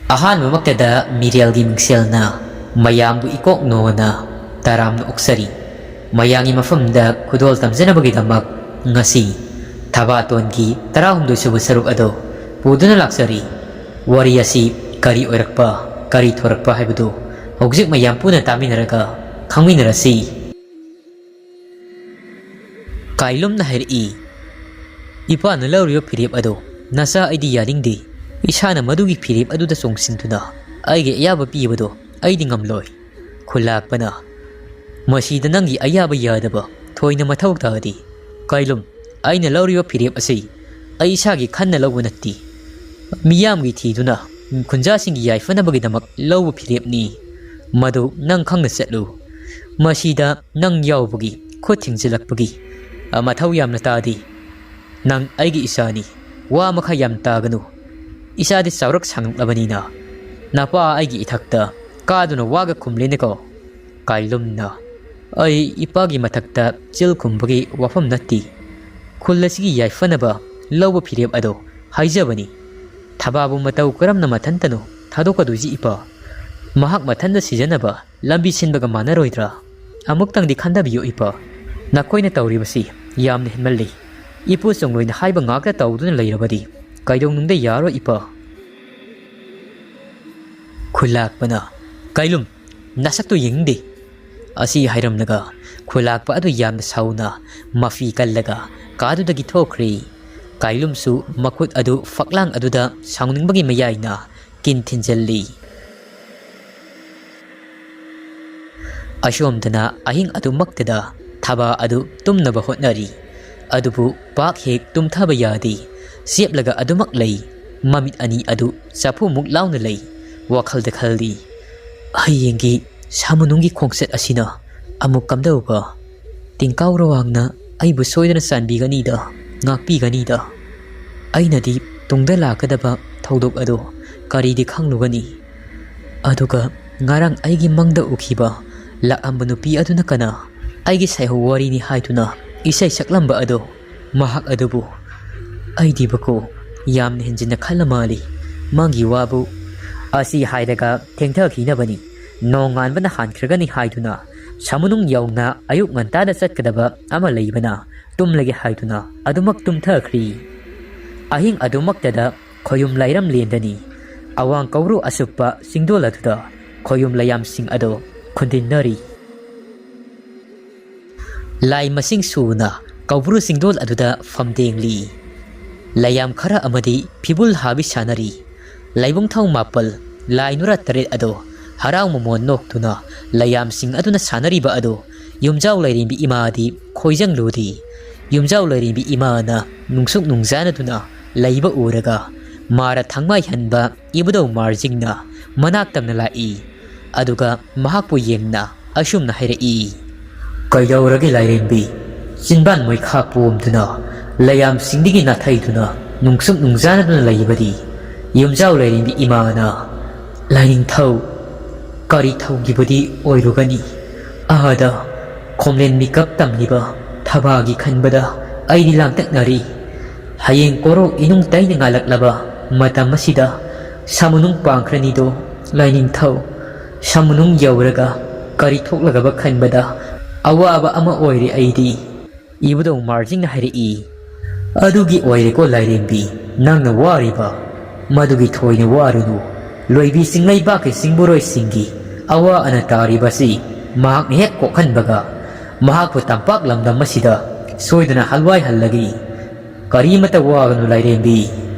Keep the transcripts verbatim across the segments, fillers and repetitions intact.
ꯑꯍꯥꯟꯕꯃꯛꯇꯗ ꯃꯤꯔꯦꯜꯒꯤ ꯃꯤꯡꯁꯦꯜꯅ ꯃꯌꯥꯝꯕꯨ ꯏꯀꯣꯛ ꯅꯣꯅ ꯇꯔꯥꯝꯅ ꯑꯣꯛꯆꯔꯤ꯫ ꯃꯌꯥꯝꯒꯤ ꯃꯐꯝꯗ ꯈꯨꯗꯣꯜ ꯇꯝꯖꯅꯕꯒꯤꯗꯃꯛ ꯉꯁꯤ ꯊꯕꯥꯇꯣꯟꯒꯤ ꯇꯔꯥꯍꯨꯝꯗꯣꯏ ꯁꯨꯕ ꯁꯔꯨꯛ ꯑꯗꯨ ꯄꯨꯗꯨꯅ ꯂꯥꯛꯆꯔꯤ꯫ ꯋꯥꯔꯤ ꯑꯁꯤ ꯀꯔꯤ ꯑꯣꯏꯔꯛꯄ, ꯀꯔꯤ ꯊꯣꯔꯛꯄ ꯍꯥꯏꯕꯗꯨ ꯍꯧꯖꯤꯛ ꯃꯌꯥꯝ ꯄꯨꯟꯅ ꯇꯥꯃꯤꯟꯅꯔꯒ ꯈꯪꯃꯤꯟꯅꯔꯁꯤ꯫ ꯀꯥꯏꯂꯨꯝꯅ ꯍꯥꯏꯔꯛꯏ, "ꯏꯄꯥꯅ ꯂꯧꯔꯤꯕ ꯐꯤꯔꯦꯞ ꯑꯗꯣ ꯅꯆꯥ ꯑꯩꯗꯤ ꯌꯥꯅꯤꯡꯗꯦ꯫ ꯏꯁꯥꯅ ꯃꯗꯨꯒꯤ ꯐꯤꯔꯦꯞ ꯑꯗꯨꯗ ꯆꯣꯡꯁꯤꯟꯗꯨꯅ ꯑꯩꯒꯤ ꯑꯌꯥꯕ ꯄꯤꯕꯗꯣ ꯑꯩꯗꯤ ꯉꯝꯂꯣꯏ꯫" ꯈꯨꯂꯥꯛꯄꯅ, "ꯃꯁꯤꯗ ꯅꯪꯒꯤ ꯑꯌꯥꯕ ꯌꯥꯗꯕ ꯊꯣꯏꯅ ꯃꯊꯧ ꯇꯥꯗꯦ꯫ ꯀꯥꯏꯂꯨꯝ, ꯑꯩꯅ ꯂꯧꯔꯤꯕ ꯐꯤꯔꯦꯞ ꯑꯁꯤ ꯑꯩ ꯏꯁꯥꯒꯤ ꯈꯟꯅ ꯂꯧꯕ ꯅꯠꯇꯦ꯫ ꯃꯤꯌꯥꯝꯒꯤ ꯊꯤꯗꯨꯅ ꯈꯨꯟꯖꯥꯁꯤꯡꯒꯤ ꯌꯥꯏꯐꯅꯕꯒꯤꯗꯃꯛ ꯂꯧꯕ ꯐꯤꯔꯦꯞꯅꯤ꯫ ꯃꯗꯨ ꯅꯪ ꯈꯪꯅ ꯆꯠꯂꯨ꯫ ꯃꯁꯤꯗ ꯅꯪ ꯌꯥꯎꯕꯒꯤ, ꯈꯨꯠ ꯊꯤꯡꯖꯤꯜꯂꯛꯄꯒꯤ ꯃꯊꯧ ꯌꯥꯝꯅ ꯇꯥꯗꯦ꯫ ꯅꯪ ꯑꯩꯒꯤ ꯏꯆꯥꯅꯤ꯫ ꯋꯥ ꯃꯈꯥ ꯌꯥꯝ ꯇꯥꯒꯅꯨ꯫ ꯏꯆꯥꯗꯤ ꯆꯥꯎꯔꯛ ꯁꯥꯡꯂꯛꯂꯕꯅꯤꯅ ꯅꯄꯥ ꯑꯩꯒꯤ ꯏꯊꯛꯇ ꯀꯥꯗꯨꯅ ꯋꯥꯒ ꯈꯨꯝꯂꯦꯅꯦꯀꯣ꯫" ꯀꯥꯏꯂꯨꯝꯅ, "ꯑꯩ ꯏꯄꯥꯒꯤ ꯃꯊꯛꯇ ꯆꯤꯜ ꯈꯨꯝꯕꯒꯤ ꯋꯥꯐꯝ ꯅꯠꯇꯦ꯫ ꯈꯨꯜ ꯑꯁꯤꯒꯤ ꯌꯥꯏꯐꯅꯕ ꯂꯧꯕ ꯐꯤꯔꯦꯞ ꯑꯗꯣ ꯍꯥꯏꯖꯕꯅꯤ꯫ ꯊꯕꯥꯕꯨ ꯃꯇꯧ ꯀꯔꯝꯅ ꯃꯊꯟꯇꯅꯣ ꯊꯥꯗꯣꯛꯀꯗꯣꯏꯁꯤ ꯏꯄꯥ? ꯃꯍꯥꯛ ꯃꯊꯟꯇ ꯁꯤꯖꯅꯕ ꯂꯝꯕꯤ ꯁꯤꯟꯕꯒ ꯃꯥꯟꯅꯔꯣꯏꯗ꯭ꯔꯥ? ꯑꯃꯨꯛꯇꯪꯗꯤ ꯈꯟꯊꯕꯤꯌꯨ ꯏꯄꯥ꯫ ꯅꯈꯣꯏꯅ ꯇꯧꯔꯤꯕꯁꯤ ꯌꯥꯝꯅ ꯍꯦꯟꯃꯜꯂꯤ꯫ ꯏꯄꯨ ꯆꯣꯡꯂꯣꯏꯅ ꯍꯥꯏꯕ ꯉꯥꯛꯇ ꯇꯧꯗꯨꯅ ꯂꯩꯔꯕꯗꯤ ꯀꯩꯗꯧꯅꯨꯡꯗ ꯌꯥꯔꯣꯏ ꯏꯄꯥ꯫" ꯈꯨꯂꯥꯛꯄꯅ, "ꯀꯥꯏꯂꯨꯝ, ꯅꯁꯛꯇꯨ ꯌꯦꯡꯅꯤꯡꯗꯦ꯫" ꯑꯁꯤ ꯍꯥꯏꯔꯝꯂꯒ ꯈꯨꯂꯥꯛꯄ ꯑꯗꯨ ꯌꯥꯝꯅ ꯁꯥꯎꯅ ꯃꯐꯤ ꯀꯜꯂꯒ ꯀꯥꯗꯨꯗꯒꯤ ꯊꯣꯛꯈ꯭ꯔꯦ꯫ ꯀꯥꯏꯂꯨꯝꯁꯨ ꯃꯈꯨꯠ ꯑꯗꯨ ꯐꯛꯂꯥꯡ ꯑꯗꯨꯗ ꯁꯥꯎꯅꯤꯡꯕꯒꯤ ꯃꯌꯥꯏꯅ ꯀꯤꯟ ꯊꯤꯟꯖꯜꯂꯤ꯫ ꯑꯁꯣꯝꯗꯅ ꯑꯍꯤꯡ ꯑꯗꯨꯃꯛꯇꯗ ꯊꯕꯥ ꯑꯗꯨ ꯇꯨꯝꯅꯕ ꯍꯣꯠꯅꯔꯤ꯫ ꯑꯗꯨꯕꯨ ꯄꯥꯛ ꯍꯦꯛ ꯇꯨꯝꯊꯕ ꯌꯥꯗꯦ꯫ ꯆꯦꯞꯂꯒ ꯑꯗꯨꯃꯛ ꯂꯩ꯫ ꯃꯃꯤꯠ ꯑꯅꯤ ꯑꯗꯨ ꯆꯐꯨꯃꯨꯛ ꯂꯥꯎꯅ ꯂꯩ꯫ ꯋꯥꯈꯜꯗ ꯈꯜꯂꯤ, "ꯍꯌꯦꯡꯒꯤ ꯁꯥꯃꯨꯅꯨꯡꯒꯤ ꯈꯣꯡꯆꯠ ꯑꯁꯤꯅ ꯑꯃꯨꯛ ꯀꯝꯗꯧꯕ? ꯇꯤꯡꯀꯥꯎ ꯔꯋꯥꯡꯅ ꯑꯩꯕꯨ ꯁꯣꯏꯗꯅ ꯆꯥꯟꯕꯤꯒꯅꯤꯗ, ꯉꯥꯛꯄꯤꯒꯅꯤꯗ꯫ ꯑꯩꯅꯗꯤ ꯇꯨꯡꯗ ꯂꯥꯛꯀꯗꯕ ꯊꯧꯗꯣꯛ ꯑꯗꯨ ꯀꯔꯤꯗꯤ ꯈꯪꯂꯨꯒꯅꯤ?" ꯑꯗꯨꯒ ꯉꯔꯥꯡ ꯑꯩꯒꯤ ꯃꯪꯗ ꯎꯈꯤꯕ ꯂꯥꯛꯑꯝꯕ ꯅꯨꯄꯤ ꯑꯗꯨꯅ ꯀꯅꯥ? ꯑꯩꯒꯤ ꯁꯩꯍꯧ ꯋꯥꯔꯤꯅꯤ ꯍꯥꯏꯗꯨꯅ ꯏꯁꯩ ꯁꯛꯂꯝꯕ ꯑꯗꯣ, ꯃꯍꯥꯛ ꯑꯗꯨꯕꯨ ꯑꯩꯗꯤꯕꯀꯣ ꯌꯥꯝꯅ ꯍꯦꯟꯖꯤꯟꯅ ꯈꯜꯂ ꯃꯥꯜꯂꯤ꯫ ꯃꯥꯒꯤ ꯋꯥꯕꯨ ꯑꯁꯤ ꯍꯥꯏꯔꯒ ꯊꯦꯡꯊꯈꯤꯅꯕꯅꯤ, ꯅꯣꯡꯉꯥꯟꯕꯅ ꯍꯥꯟꯈ꯭ꯔꯒꯅꯤ ꯍꯥꯏꯗꯨꯅ ꯁꯃꯨꯅꯨꯡ ꯌꯧꯅ ꯑꯌꯨꯛ ꯉꯟꯇꯥꯗ ꯆꯠꯀꯗꯕ ꯑꯃ ꯂꯩꯕꯅ ꯇꯨꯝꯂꯒꯦ ꯍꯥꯏꯗꯨꯅ ꯑꯗꯨꯃꯛ ꯇꯨꯝꯊꯈ꯭ꯔꯤ꯫ ꯑꯍꯤꯡ ꯑꯗꯨꯃꯛꯇꯗ ꯈꯣꯌꯨꯝ ꯂꯥꯏꯔꯝ ꯂꯦꯟꯗꯅꯤ ꯑꯋꯥꯡ ꯀꯧꯔꯨ ꯑꯁꯨꯞꯄ ꯆꯤꯡꯗꯣꯜ ꯑꯗꯨꯗ ꯈꯣꯌꯨꯝ ꯂꯩꯌꯥꯝꯁꯤꯡ ꯑꯗꯨ ꯈꯨꯟꯗꯤꯟꯅꯔꯤ꯫ ꯂꯥꯏ ꯃꯁꯤꯡ ꯁꯨꯅ ꯀꯧꯕ꯭ꯔꯨ ꯆꯤꯡꯗꯣꯜ ꯑꯗꯨꯗ ꯐꯝꯗꯦꯡꯂꯤ꯫ ꯂꯩꯌꯥꯝ ꯈꯔ ꯑꯃꯗꯤ ꯐꯤꯕꯨꯜ ꯍꯥꯕꯤ ꯁꯥꯟꯅꯔꯤ꯫ ꯂꯥꯏꯕꯨꯡꯊꯧ ꯃꯥꯄꯜ, ꯂꯥꯏ ꯅꯨꯔꯥ ꯇꯔꯦꯠ ꯑꯗꯨ ꯍꯔꯥꯎ ꯃꯃꯣꯟ ꯅꯣꯛꯇꯨꯅ ꯂꯩꯌꯥꯝꯁꯤꯡ ꯑꯗꯨꯅ ꯁꯥꯟꯅꯔꯤꯕ ꯑꯗꯨ ꯌꯨꯝꯖꯥꯎ ꯂꯥꯏꯔꯦꯝꯕꯤ ꯏꯃꯥꯗꯤ ꯈꯣꯏꯖꯪꯂꯨꯗꯦ꯫ ꯌꯨꯝꯖꯥꯎ ꯂꯥꯏꯔꯦꯝꯕꯤ ꯏꯃꯥꯅ ꯅꯨꯡꯁꯨꯛ ꯅꯨꯡꯖꯥꯅꯗꯨꯅ ꯂꯩꯕ ꯎꯔꯒ ꯃꯥꯔ ꯊꯪꯃꯥꯏꯍꯟꯕ ꯏꯕꯨꯙꯧ ꯃꯥꯔꯖꯤꯡꯅ ꯃꯅꯥꯛ ꯇꯝꯅ ꯂꯥꯛꯏ꯫ ꯑꯗꯨꯒ ꯃꯍꯥꯛꯄꯨ ꯌꯦꯡꯅ ꯑꯁꯨꯝꯅ ꯍꯥꯏꯔꯛꯏ, "ꯀꯩꯗꯧꯔꯒꯦ ꯂꯥꯏꯔꯦꯝꯕꯤ? ꯆꯤꯟꯕꯥꯟ ꯃꯩꯈꯥ ꯄꯣꯝꯗꯨꯅ ꯂꯩꯌꯥꯝꯁꯤꯡꯗꯒꯤ ꯅꯥꯊꯩꯗꯨꯅ ꯅꯨꯡꯁꯨꯛ ꯅꯨꯡꯖꯥꯅꯗꯨꯅ ꯂꯩꯕꯗꯤ?" ꯌꯨꯝꯖꯥꯎ ꯂꯥꯏꯔꯦꯝꯕꯤ ꯏꯃꯥꯅ, "ꯂꯥꯏꯅꯤꯡꯊꯧ, ꯀꯔꯤ ꯊꯧꯈꯤꯕꯗꯤ ꯑꯣꯏꯔꯨꯒꯅꯤ? ꯑꯥꯗ ꯈꯣꯝꯂꯦꯟ ꯃꯤꯀꯞ ꯇꯝꯂꯤꯕ ꯊꯕꯥꯒꯤ ꯈꯟꯕꯗ ꯑꯩꯗꯤ ꯂꯥꯡꯇꯛꯅꯔꯤ꯫ ꯍꯌꯦꯡ ꯀꯣꯔꯧ ꯏꯅꯨꯡ ꯇꯩꯅ ꯉꯥꯜꯂꯛꯂꯕ ꯃꯇꯝ ꯑꯁꯤꯗ ꯁꯥꯃꯨꯅꯨꯡ ꯄꯥꯡꯈ꯭ꯔꯅꯤꯗꯣ ꯂꯥꯏꯅꯤꯡꯊꯧ꯫ ꯁꯥꯃꯨꯅꯨꯡ ꯌꯧꯔꯒ ꯀꯔꯤ ꯊꯣꯛꯂꯒꯕ ꯈꯟꯕꯗ ꯑꯋꯥꯕ ꯑꯃ ꯑꯣꯏꯔꯦ ꯑꯩꯗꯤ꯫" ꯏꯕꯨꯙꯧ ꯃꯥꯔꯖꯤꯡꯅ ꯍꯥꯏꯔꯛꯏ, "ꯑꯗꯨꯒꯤ ꯑꯣꯏꯔꯦꯀꯣ ꯂꯥꯏꯔꯦꯝꯕꯤ, ꯅꯪꯅ ꯋꯥꯔꯤꯕ? ꯃꯗꯨꯒꯤ ꯊꯣꯏꯅ ꯋꯥꯔꯨꯅꯨ꯫ ꯂꯣꯏꯕꯤ ꯆꯤꯡꯂꯩꯕꯥꯛꯀꯤ ꯆꯤꯡꯕꯨꯔꯣꯏꯁꯤꯡꯒꯤ ꯑꯋꯥ ꯑꯅꯥ ꯇꯥꯔꯤꯕꯁꯤ ꯃꯍꯥꯛꯅ ꯍꯦꯛ ꯀꯣꯛꯍꯟꯕꯒ ꯃꯍꯥꯛꯄꯨ ꯇꯝꯄꯥꯛ ꯂꯝꯗꯝ ꯑꯁꯤꯗ ꯁꯣꯏꯗꯅ ꯍꯜꯋꯥꯏ ꯍꯜꯂꯒꯦ꯫ ꯀꯔꯤꯃꯇ ꯋꯥꯒꯅꯨ ꯂꯥꯏꯔꯦꯝꯕꯤ꯫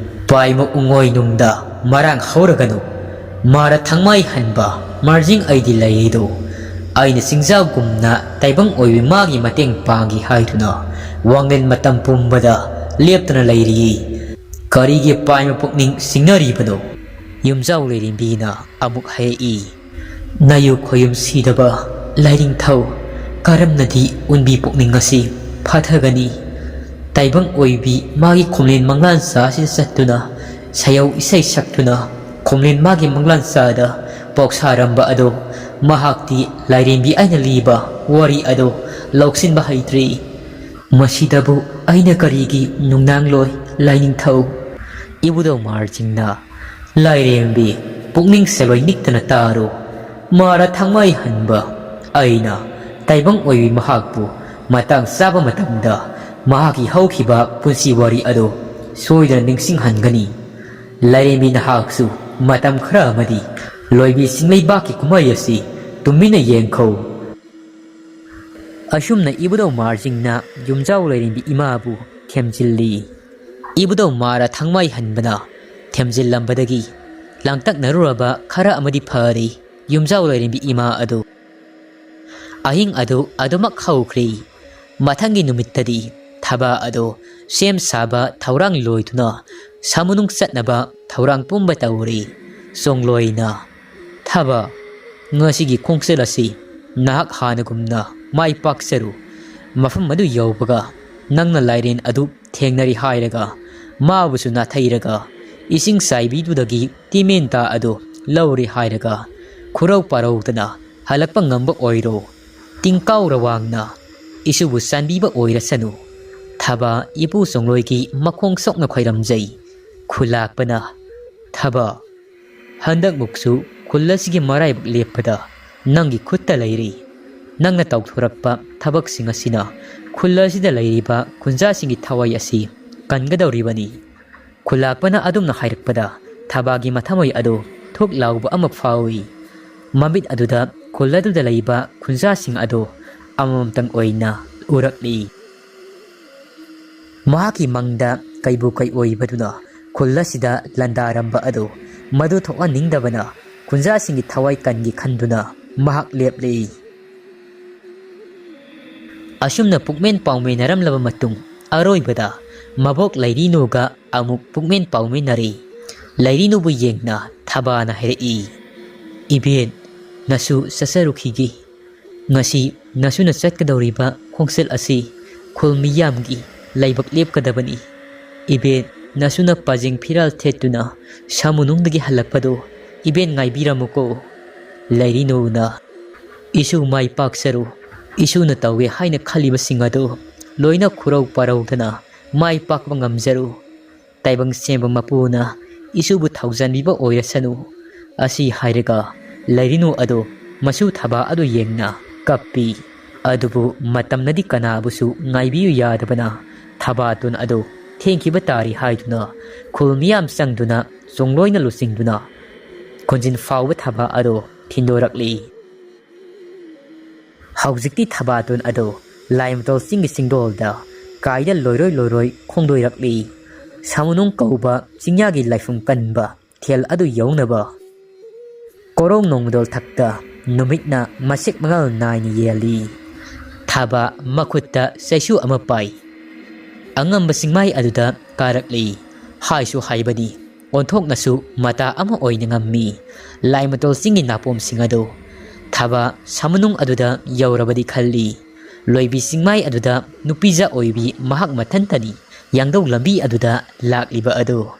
ꯄꯥꯏꯃ ꯎꯉꯣꯏ ꯅꯨꯡꯗ ꯃꯔꯥꯡ ꯍꯧꯔꯒꯅꯨ꯫ ꯃꯥꯔ ꯊꯪꯃꯥꯏ ꯍꯟꯕ ꯃꯥꯔꯖꯤꯡ ꯑꯩꯗꯤ ꯂꯩꯔꯤꯗꯣ꯫ ꯑꯩꯅ ꯆꯤꯡꯖꯥꯎꯒꯨꯝꯅ ꯇꯥꯏꯕꯪ ꯑꯣꯏꯕꯤ ꯃꯥꯒꯤ ꯃꯇꯦꯡ ꯄꯥꯡꯒꯦ ꯍꯥꯏꯗꯨꯅ ꯋꯥꯡꯂꯦꯟ ꯃꯇꯝ ꯄꯨꯝꯕꯗ ꯂꯦꯞꯇꯅ ꯂꯩꯔꯤꯌꯦ꯫ ꯀꯔꯤꯒꯤ ꯄꯥꯏꯃ ꯄꯨꯛꯅꯤꯡ ꯁꯤꯡꯅꯔꯤꯕꯅꯣ?" ꯌꯨꯝꯖꯥꯎ ꯂꯩꯔꯦꯝꯕꯤꯅ ꯑꯃꯨꯛ ꯍꯥꯏꯔꯛꯏ, "ꯅꯌꯨ ꯈꯣꯌꯨꯝ ꯁꯤꯗꯕ ꯂꯥꯏꯅꯤꯡꯊꯧ, ꯀꯔꯝꯅꯗꯤ ꯎꯟꯕꯤ ꯄꯨꯛꯅꯤꯡ ꯑꯁꯤ ꯐꯥꯊꯒꯅꯤ? ꯇꯥꯏꯕꯪ ꯑꯣꯏꯕꯤ ꯃꯥꯒꯤ ꯈꯣꯝꯂꯦꯟ ꯃꯪꯂꯥꯟꯆꯥ ꯑꯁꯤꯗ ꯆꯠꯇꯨꯅ ꯁꯌꯧ ꯏꯁꯩ ꯁꯛꯇꯨꯅ ꯈꯣꯝꯂꯦꯟ ꯃꯥꯒꯤ ꯃꯪꯂꯥꯟꯆꯥꯗ ꯄꯥꯎꯁꯥꯔꯝꯕ ꯑꯗꯣ ꯃꯍꯥꯛꯇꯤ ꯂꯥꯏꯔꯦꯝꯕꯤ ꯑꯩꯅ ꯂꯤꯕ ꯋꯥꯔꯤ ꯑꯗꯣ ꯂꯧꯁꯤꯟꯕ ꯍꯩꯇ꯭ꯔꯤ꯫ ꯃꯁꯤꯗꯕꯨ ꯑꯩꯅ ꯀꯔꯤꯒꯤ ꯅꯨꯡꯅꯥꯡꯂꯣꯏ ꯂꯥꯏꯅꯤꯡꯊꯧ?" ꯏꯕꯨꯙꯧ ꯃꯥꯔꯖꯤꯡꯅ, "ꯂꯥꯏꯔꯦꯝꯕꯤ, ꯄꯨꯛꯅꯤꯡ ꯁꯦꯂꯣꯏ ꯅꯤꯛꯇꯅ ꯇꯥꯔꯣ꯫ ꯃꯥꯔꯥ ꯊꯥꯡꯃꯩ ꯍꯟꯕ ꯑꯩꯅ ꯇꯥꯏꯕꯪ ꯑꯣꯏꯕꯤ ꯃꯍꯥꯛꯄꯨ ꯃꯇꯥꯡ ꯆꯥꯕ ꯃꯇꯝꯗ ꯃꯍꯥꯛꯀꯤ ꯍꯧꯈꯤꯕ ꯄꯨꯟꯁꯤ ꯋꯥꯔꯤ ꯑꯗꯨ ꯁꯣꯏꯗꯅ ꯅꯤꯡꯁꯤꯡꯍꯟꯒꯅꯤ꯫ ꯂꯥꯏꯔꯦꯝꯕꯤ ꯅꯍꯥꯛꯁꯨ ꯃꯇꯝ ꯈꯔ ꯑꯃꯗꯤ ꯂꯣꯏꯕꯤ ꯆꯤꯡꯂꯩꯕꯥꯛꯀꯤ ꯀꯨꯝꯍꯩ ꯑꯁꯤ ꯇꯨꯃꯤꯟꯅ ꯌꯦꯡꯈꯧ꯫ ꯑꯁꯨꯝꯅ ꯏꯕꯨꯙꯧ ꯃꯥꯔꯖꯤꯡꯅ ꯌꯨꯝꯖꯥꯎ ꯂꯥꯏꯔꯦꯝꯕꯤ ꯏꯃꯥꯕꯨ ꯊꯦꯝꯖꯤꯜꯂꯤ꯫ ꯏꯕꯨꯙꯧ ꯃꯥꯔꯥ ꯊꯥꯡꯃꯩ ꯍꯟꯕꯅ ꯊꯦꯝꯖꯤꯜꯂꯝꯕꯗꯒꯤ ꯂꯥꯡꯇꯛꯅꯔꯨꯔꯕ ꯈꯔ ꯑꯃꯗꯤ ꯐꯔꯦ ꯌꯨꯝꯖꯥꯎ ꯂꯥꯏꯔꯦꯝꯕꯤ ꯏꯃꯥ ꯑꯗꯨ꯫ ꯑꯍꯤꯡ ꯑꯗꯨ ꯑꯗꯨꯃꯛ ꯍꯧꯈ꯭ꯔꯦ꯫ ꯃꯊꯪꯒꯤ ꯅꯨꯃꯤꯠꯇꯗꯤ ꯊꯕꯥ ꯑꯗꯨ ꯁꯦꯝ ꯁꯥꯕ ꯊꯧꯔꯥꯡ ꯂꯣꯏꯗꯨꯅ ꯁꯥꯃꯨꯅꯨꯡ ꯆꯠꯅꯕ ꯊꯧꯔꯥꯡ ꯄꯨꯝꯕ ꯇꯧꯔꯦ꯫ ꯆꯣꯡꯂꯣꯏꯅ, "ꯊꯕꯥ, ꯉꯁꯤꯒꯤ ꯈꯣꯡꯆꯠ ꯑꯁꯤ ꯅꯍꯥꯛ ꯍꯥꯟꯅꯒꯨꯝꯅ ꯃꯥꯏ ꯄꯥꯛꯆꯔꯨ꯫ ꯃꯐꯝ ꯑꯗꯨ ꯌꯧꯕꯒ ꯅꯪꯅ ꯂꯥꯏꯔꯦꯟ ꯑꯗꯨ ꯊꯦꯡꯅꯔꯦ ꯍꯥꯏꯔꯒ ꯃꯥꯕꯨꯁꯨ ꯅꯥꯊꯩꯔꯒ ꯏꯁꯤꯡ ꯆꯥꯏꯕꯤꯗꯨꯗꯒꯤ ꯇꯤꯃꯦꯟꯇꯥ ꯑꯗꯨ ꯂꯧꯔꯦ ꯍꯥꯏꯔꯒ ꯈꯨꯔꯧ ꯄꯥꯔꯧꯗꯅ ꯍꯜꯂꯛꯄ ꯉꯝꯕ ꯑꯣꯏꯔꯣ꯫ ꯇꯤꯡꯀꯥꯎ ꯔꯋꯥꯡꯅ ꯏꯁꯨꯕꯨ ꯆꯥꯟꯕꯤꯕ ꯑꯣꯏꯔꯁꯅꯨ꯫ ꯊꯕꯥ ꯏꯄꯨ ꯆꯣꯡꯂꯣꯏꯒꯤ ꯃꯈꯣꯡ ꯁꯣꯛꯅ ꯈꯣꯏꯔꯝꯖꯩ꯫" ꯈꯨꯂꯥꯛꯄꯅ, "ꯊꯕꯥ, ꯍꯟꯗꯛꯃꯨꯛꯁꯨ ꯈꯨꯜ ꯑꯁꯤꯒꯤ ꯃꯔꯥꯏꯕꯛ ꯂꯦꯞꯄꯗ ꯅꯪꯒꯤ ꯈꯨꯠꯇ ꯂꯩꯔꯤ꯫ ꯅꯪꯅ ꯇꯧꯊꯣꯔꯛꯄ ꯊꯕꯛꯁꯤꯡ ꯑꯁꯤꯅ ꯈꯨꯜ ꯑꯁꯤꯗ ꯂꯩꯔꯤꯕ ꯈꯨꯟꯖꯥꯁꯤꯡꯒꯤ ꯊꯋꯥꯏ ꯑꯁꯤ ꯀꯟꯒꯗꯧꯔꯤꯕꯅꯤ꯫" ꯈꯨꯂꯥꯛꯄꯅ ꯑꯗꯨꯝꯅ ꯍꯥꯏꯔꯛꯄꯗ ꯊꯕꯥꯒꯤ ꯃꯊꯃꯣꯏ ꯑꯗꯨ ꯊꯨꯛ ꯂꯥꯎꯕ ꯑꯃ ꯐꯥꯎꯏ꯫ ꯃꯃꯤꯠ ꯑꯗꯨꯗ ꯈꯨꯜ ꯑꯗꯨꯗ ꯂꯩꯕ ꯈꯨꯟꯖꯥꯁꯤꯡ ꯑꯗꯨ ꯑꯃꯃꯝꯇꯪ ꯑꯣꯏꯅ ꯎꯔꯛꯂꯤ꯫ ꯃꯍꯥꯛꯀꯤ ꯃꯪꯗ ꯀꯩꯕꯨ ꯀꯩ ꯑꯣꯏꯕꯗꯨꯅ ꯈꯨꯜ ꯑꯁꯤꯗ ꯂꯥꯟꯗꯥꯔꯝꯕ ꯑꯗꯨ ꯃꯗꯨ ꯊꯣꯛꯍꯟꯅꯤꯡꯗꯕꯅ ꯈꯨꯟꯖꯥꯁꯤꯡꯒꯤ ꯊꯋꯥꯏ ꯀꯟꯒꯦ ꯈꯟꯗꯨꯅ ꯃꯍꯥꯛ ꯂꯦꯞꯂꯤ꯫ ꯑꯁꯨꯝꯅ ꯄꯨꯛꯃꯦꯟ ꯄꯥꯎꯃꯦꯟꯅꯔꯝꯂꯕ ꯃꯇꯨꯡ ꯑꯔꯣꯏꯕꯗ ꯃꯕꯣꯛ ꯂꯩꯔꯤꯅꯨꯒ ꯑꯃꯨꯛ ꯄꯨꯛꯃꯦꯟ ꯄꯥꯎꯃꯦꯟꯅꯔꯤ꯫ ꯂꯩꯔꯤꯅꯨꯕꯨ ꯌꯦꯡꯅ ꯊꯕꯥꯅ ꯍꯥꯏꯔꯛꯏ, "ꯏꯕꯦꯟ, ꯅꯁꯨ ꯆꯠꯆꯔꯨꯈꯤꯒꯦ꯫ ꯉꯁꯤ ꯅꯁꯨꯅ ꯆꯠꯀꯗꯧꯔꯤꯕ ꯈꯣꯡꯆꯠ ꯑꯁꯤ ꯈꯨꯜ ꯃꯤꯌꯥꯝꯒꯤ ꯂꯥꯏꯕꯛ ꯂꯦꯞꯀꯗꯕꯅꯤ꯫ ꯏꯕꯦꯟ, ꯅꯁꯨꯅ ꯄꯥꯖꯦꯡ ꯐꯤꯔꯥꯜ ꯊꯦꯠꯇꯨꯅ ꯁꯥꯃꯨꯅꯨꯡꯗꯒꯤ ꯍꯜꯂꯛꯄꯗꯨ ꯏꯕꯦꯟ ꯉꯥꯏꯕꯤꯔꯝꯃꯨꯀꯣ꯫" ꯂꯩꯔꯤꯅꯨꯅ, "ꯏꯁꯨ ꯃꯥꯏ ꯄꯥꯛꯆꯔꯨ꯫ ꯏꯁꯨꯅ ꯇꯧꯒꯦ ꯍꯥꯏꯅ ꯈꯜꯂꯤꯕꯁꯤꯡ ꯑꯗꯨ ꯂꯣꯏꯅ ꯈꯨꯔꯧ ꯄꯥꯔꯧꯗꯅ ꯃꯥꯏ ꯄꯥꯛꯄ ꯉꯝꯖꯔꯨ꯫ ꯇꯥꯏꯕꯪ ꯁꯦꯝꯕ ꯃꯄꯨꯅ ꯏꯁꯨꯕꯨ ꯊꯧꯖꯥꯟꯕꯤꯕ ꯑꯣꯏꯔꯁꯅꯨ꯫" ꯑꯁꯤ ꯍꯥꯏꯔꯒ ꯂꯩꯔꯤꯅꯨ ꯑꯗꯨ ꯃꯁꯨ ꯊꯕꯥ ꯑꯗꯨ ꯌꯦꯡꯅ ꯀꯞꯄꯤ꯫ ꯑꯗꯨꯕꯨ ꯃꯇꯝꯅꯗꯤ ꯀꯅꯥꯕꯨꯁꯨ ꯉꯥꯏꯕꯤꯌꯨ ꯌꯥꯗꯕꯅ ꯊꯕꯥꯇꯣꯟ ꯑꯗꯨ ꯊꯦꯡꯈꯤꯕ ꯇꯥꯔꯤ ꯍꯥꯏꯗꯨꯅ ꯈꯨꯜ ꯃꯤꯌꯥꯝ ꯆꯪꯗꯨꯅ ꯆꯣꯡꯂꯣꯏꯅ ꯂꯨꯆꯤꯡꯗꯨꯅ ꯈꯣꯟꯖꯤꯟ ꯐꯥꯎꯕ ꯊꯕꯥ ꯑꯗꯨ ꯊꯤꯟꯗꯣꯔꯛꯂꯤ꯫ ꯍꯧꯖꯤꯛꯇꯤ ꯊꯕꯥꯇꯣꯟ ꯑꯗꯨ ꯂꯥꯏꯃꯇꯣꯜ ꯆꯤꯡꯒꯤ ꯆꯤꯡꯗꯣꯜꯗ ꯀꯥꯏꯗ ꯂꯣꯏꯔꯣꯏ ꯂꯣꯏꯔꯣꯏ ꯈꯣꯡꯗꯣꯏꯔꯛꯂꯤ꯫ ꯁꯥꯃꯨꯅꯨꯡ ꯀꯧꯕ ꯆꯤꯡꯌꯥꯒꯤ ꯂꯥꯏꯐꯝ ꯀꯟꯕ ꯊꯦꯜ ꯑꯗꯨ ꯌꯧꯅꯕ ꯀꯣꯔꯧ ꯅꯣꯡꯃꯗꯣꯜ ꯊꯛꯇ ꯅꯨꯃꯤꯠꯅ ꯃꯁꯦꯛ ꯃꯉꯥꯜ ꯅꯥꯏꯅ ꯌꯦꯜꯂꯤ꯫ ꯊꯥꯕ ꯃꯈꯨꯠꯇ ꯆꯩꯁꯨ ꯑꯃ ꯄꯥꯏ꯫ ꯑꯉꯝꯕ ꯆꯤꯡꯃꯥꯏ ꯑꯗꯨꯗ ꯀꯥꯔꯛꯂꯤ꯫ ꯍꯥꯏꯁꯨ ꯍꯥꯏꯕꯅꯤ, ꯑꯣꯟꯊꯣꯛꯅꯁꯨ ꯃꯇꯥ ꯑꯃ ꯑꯣꯏꯅ ꯉꯝꯃꯤ꯫ ꯂꯥꯏꯃꯇꯣꯜ ꯆꯤꯡꯒꯤ ꯅꯥꯄꯣꯝꯁꯤꯡ ꯑꯗꯨ ꯊꯥꯕ ꯁꯥꯃꯅꯨꯡ ꯑꯗꯨꯗ ꯌꯧꯔꯕꯗꯤ ꯈꯜꯂꯤ꯫ ꯂꯣꯏꯕꯤ ꯆꯤꯡꯃꯥꯏ ꯑꯗꯨꯗ ꯅꯨꯄꯤꯖꯥ ꯑꯣꯏꯕꯤ ꯃꯍꯥꯛ ꯃꯊꯟꯇꯅꯤ꯫ ꯌꯥꯡꯗꯧ ꯂꯝꯕꯤ ꯑꯗꯨꯗ ꯂꯥꯛꯂꯤꯕ ꯑꯗꯨ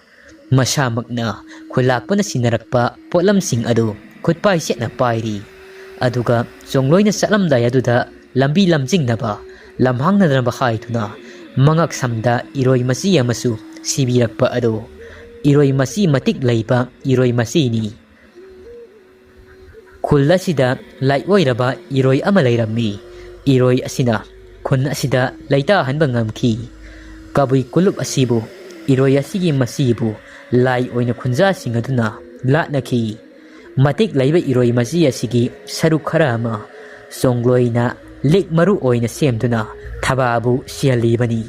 ꯃꯁꯥꯃꯛꯅ ꯈꯨꯂꯥꯛꯄꯅ ꯁꯤꯟꯅꯔꯛꯄ ꯄꯣꯠꯂꯝꯁꯤꯡ ꯑꯗꯨ ꯈꯨꯠꯄꯥꯏ ꯁꯦꯠꯅ ꯄꯥꯏꯔꯤ꯫ ꯑꯗꯨꯒ ꯆꯣꯡꯂꯣꯏꯅ ꯆꯠꯂꯝꯗꯥꯏ ꯑꯗꯨꯗ ꯂꯝꯕꯤ ꯂꯝꯖꯤꯡꯅꯕ, ꯂꯝꯍꯥꯡꯅꯗꯅꯕ ꯍꯥꯏꯗꯨꯅ ꯃꯉꯛ ꯁꯝꯗ ꯏꯔꯣꯏ ꯃꯆꯤ ꯑꯃꯁꯨ ꯁꯤꯕꯤꯔꯛꯄ ꯑꯗꯨ ꯏꯔꯣꯏ ꯃꯆꯤ ꯃꯇꯤꯛ ꯂꯩꯕ ꯏꯔꯣꯏ ꯃꯆꯤꯅꯤ꯫ ꯈꯨꯜ ꯑꯁꯤꯗ ꯂꯥꯏꯑꯣꯏꯔꯕ ꯏꯔꯣꯏ ꯑꯃ ꯂꯩꯔꯝꯃꯤ꯫ ꯏꯔꯣꯏ ꯑꯁꯤꯅ ꯈꯨꯟ ꯑꯁꯤꯗ ꯂꯩꯇꯥꯍꯟꯕ ꯉꯝꯈꯤ꯫ ꯀꯕꯨꯏ ꯀꯨꯂꯨꯞ ꯑꯁꯤꯕꯨ ꯏꯔꯣꯏ ꯑꯁꯤꯒꯤ ꯃꯆꯤꯕꯨ ꯂꯥꯏ ꯑꯣꯏꯅ ꯈꯨꯟꯖꯥꯁꯤꯡ ꯑꯗꯨꯅ ꯂꯥꯠꯅꯈꯤ꯫ ꯃꯇꯤꯛ ꯂꯩꯕ ꯏꯔꯣꯏ ꯃꯆꯤ ꯑꯁꯤꯒꯤ ꯁꯔꯨꯛ ꯈꯔ ꯑꯃ ꯆꯣꯡꯂꯣꯏꯅ ꯂꯤꯛ ꯃꯔꯨ ꯑꯣꯏꯅ ꯁꯦꯝꯗꯨꯅ ꯊꯕꯥꯕꯨ ꯁꯤꯍꯜꯂꯤꯕꯅꯤ꯫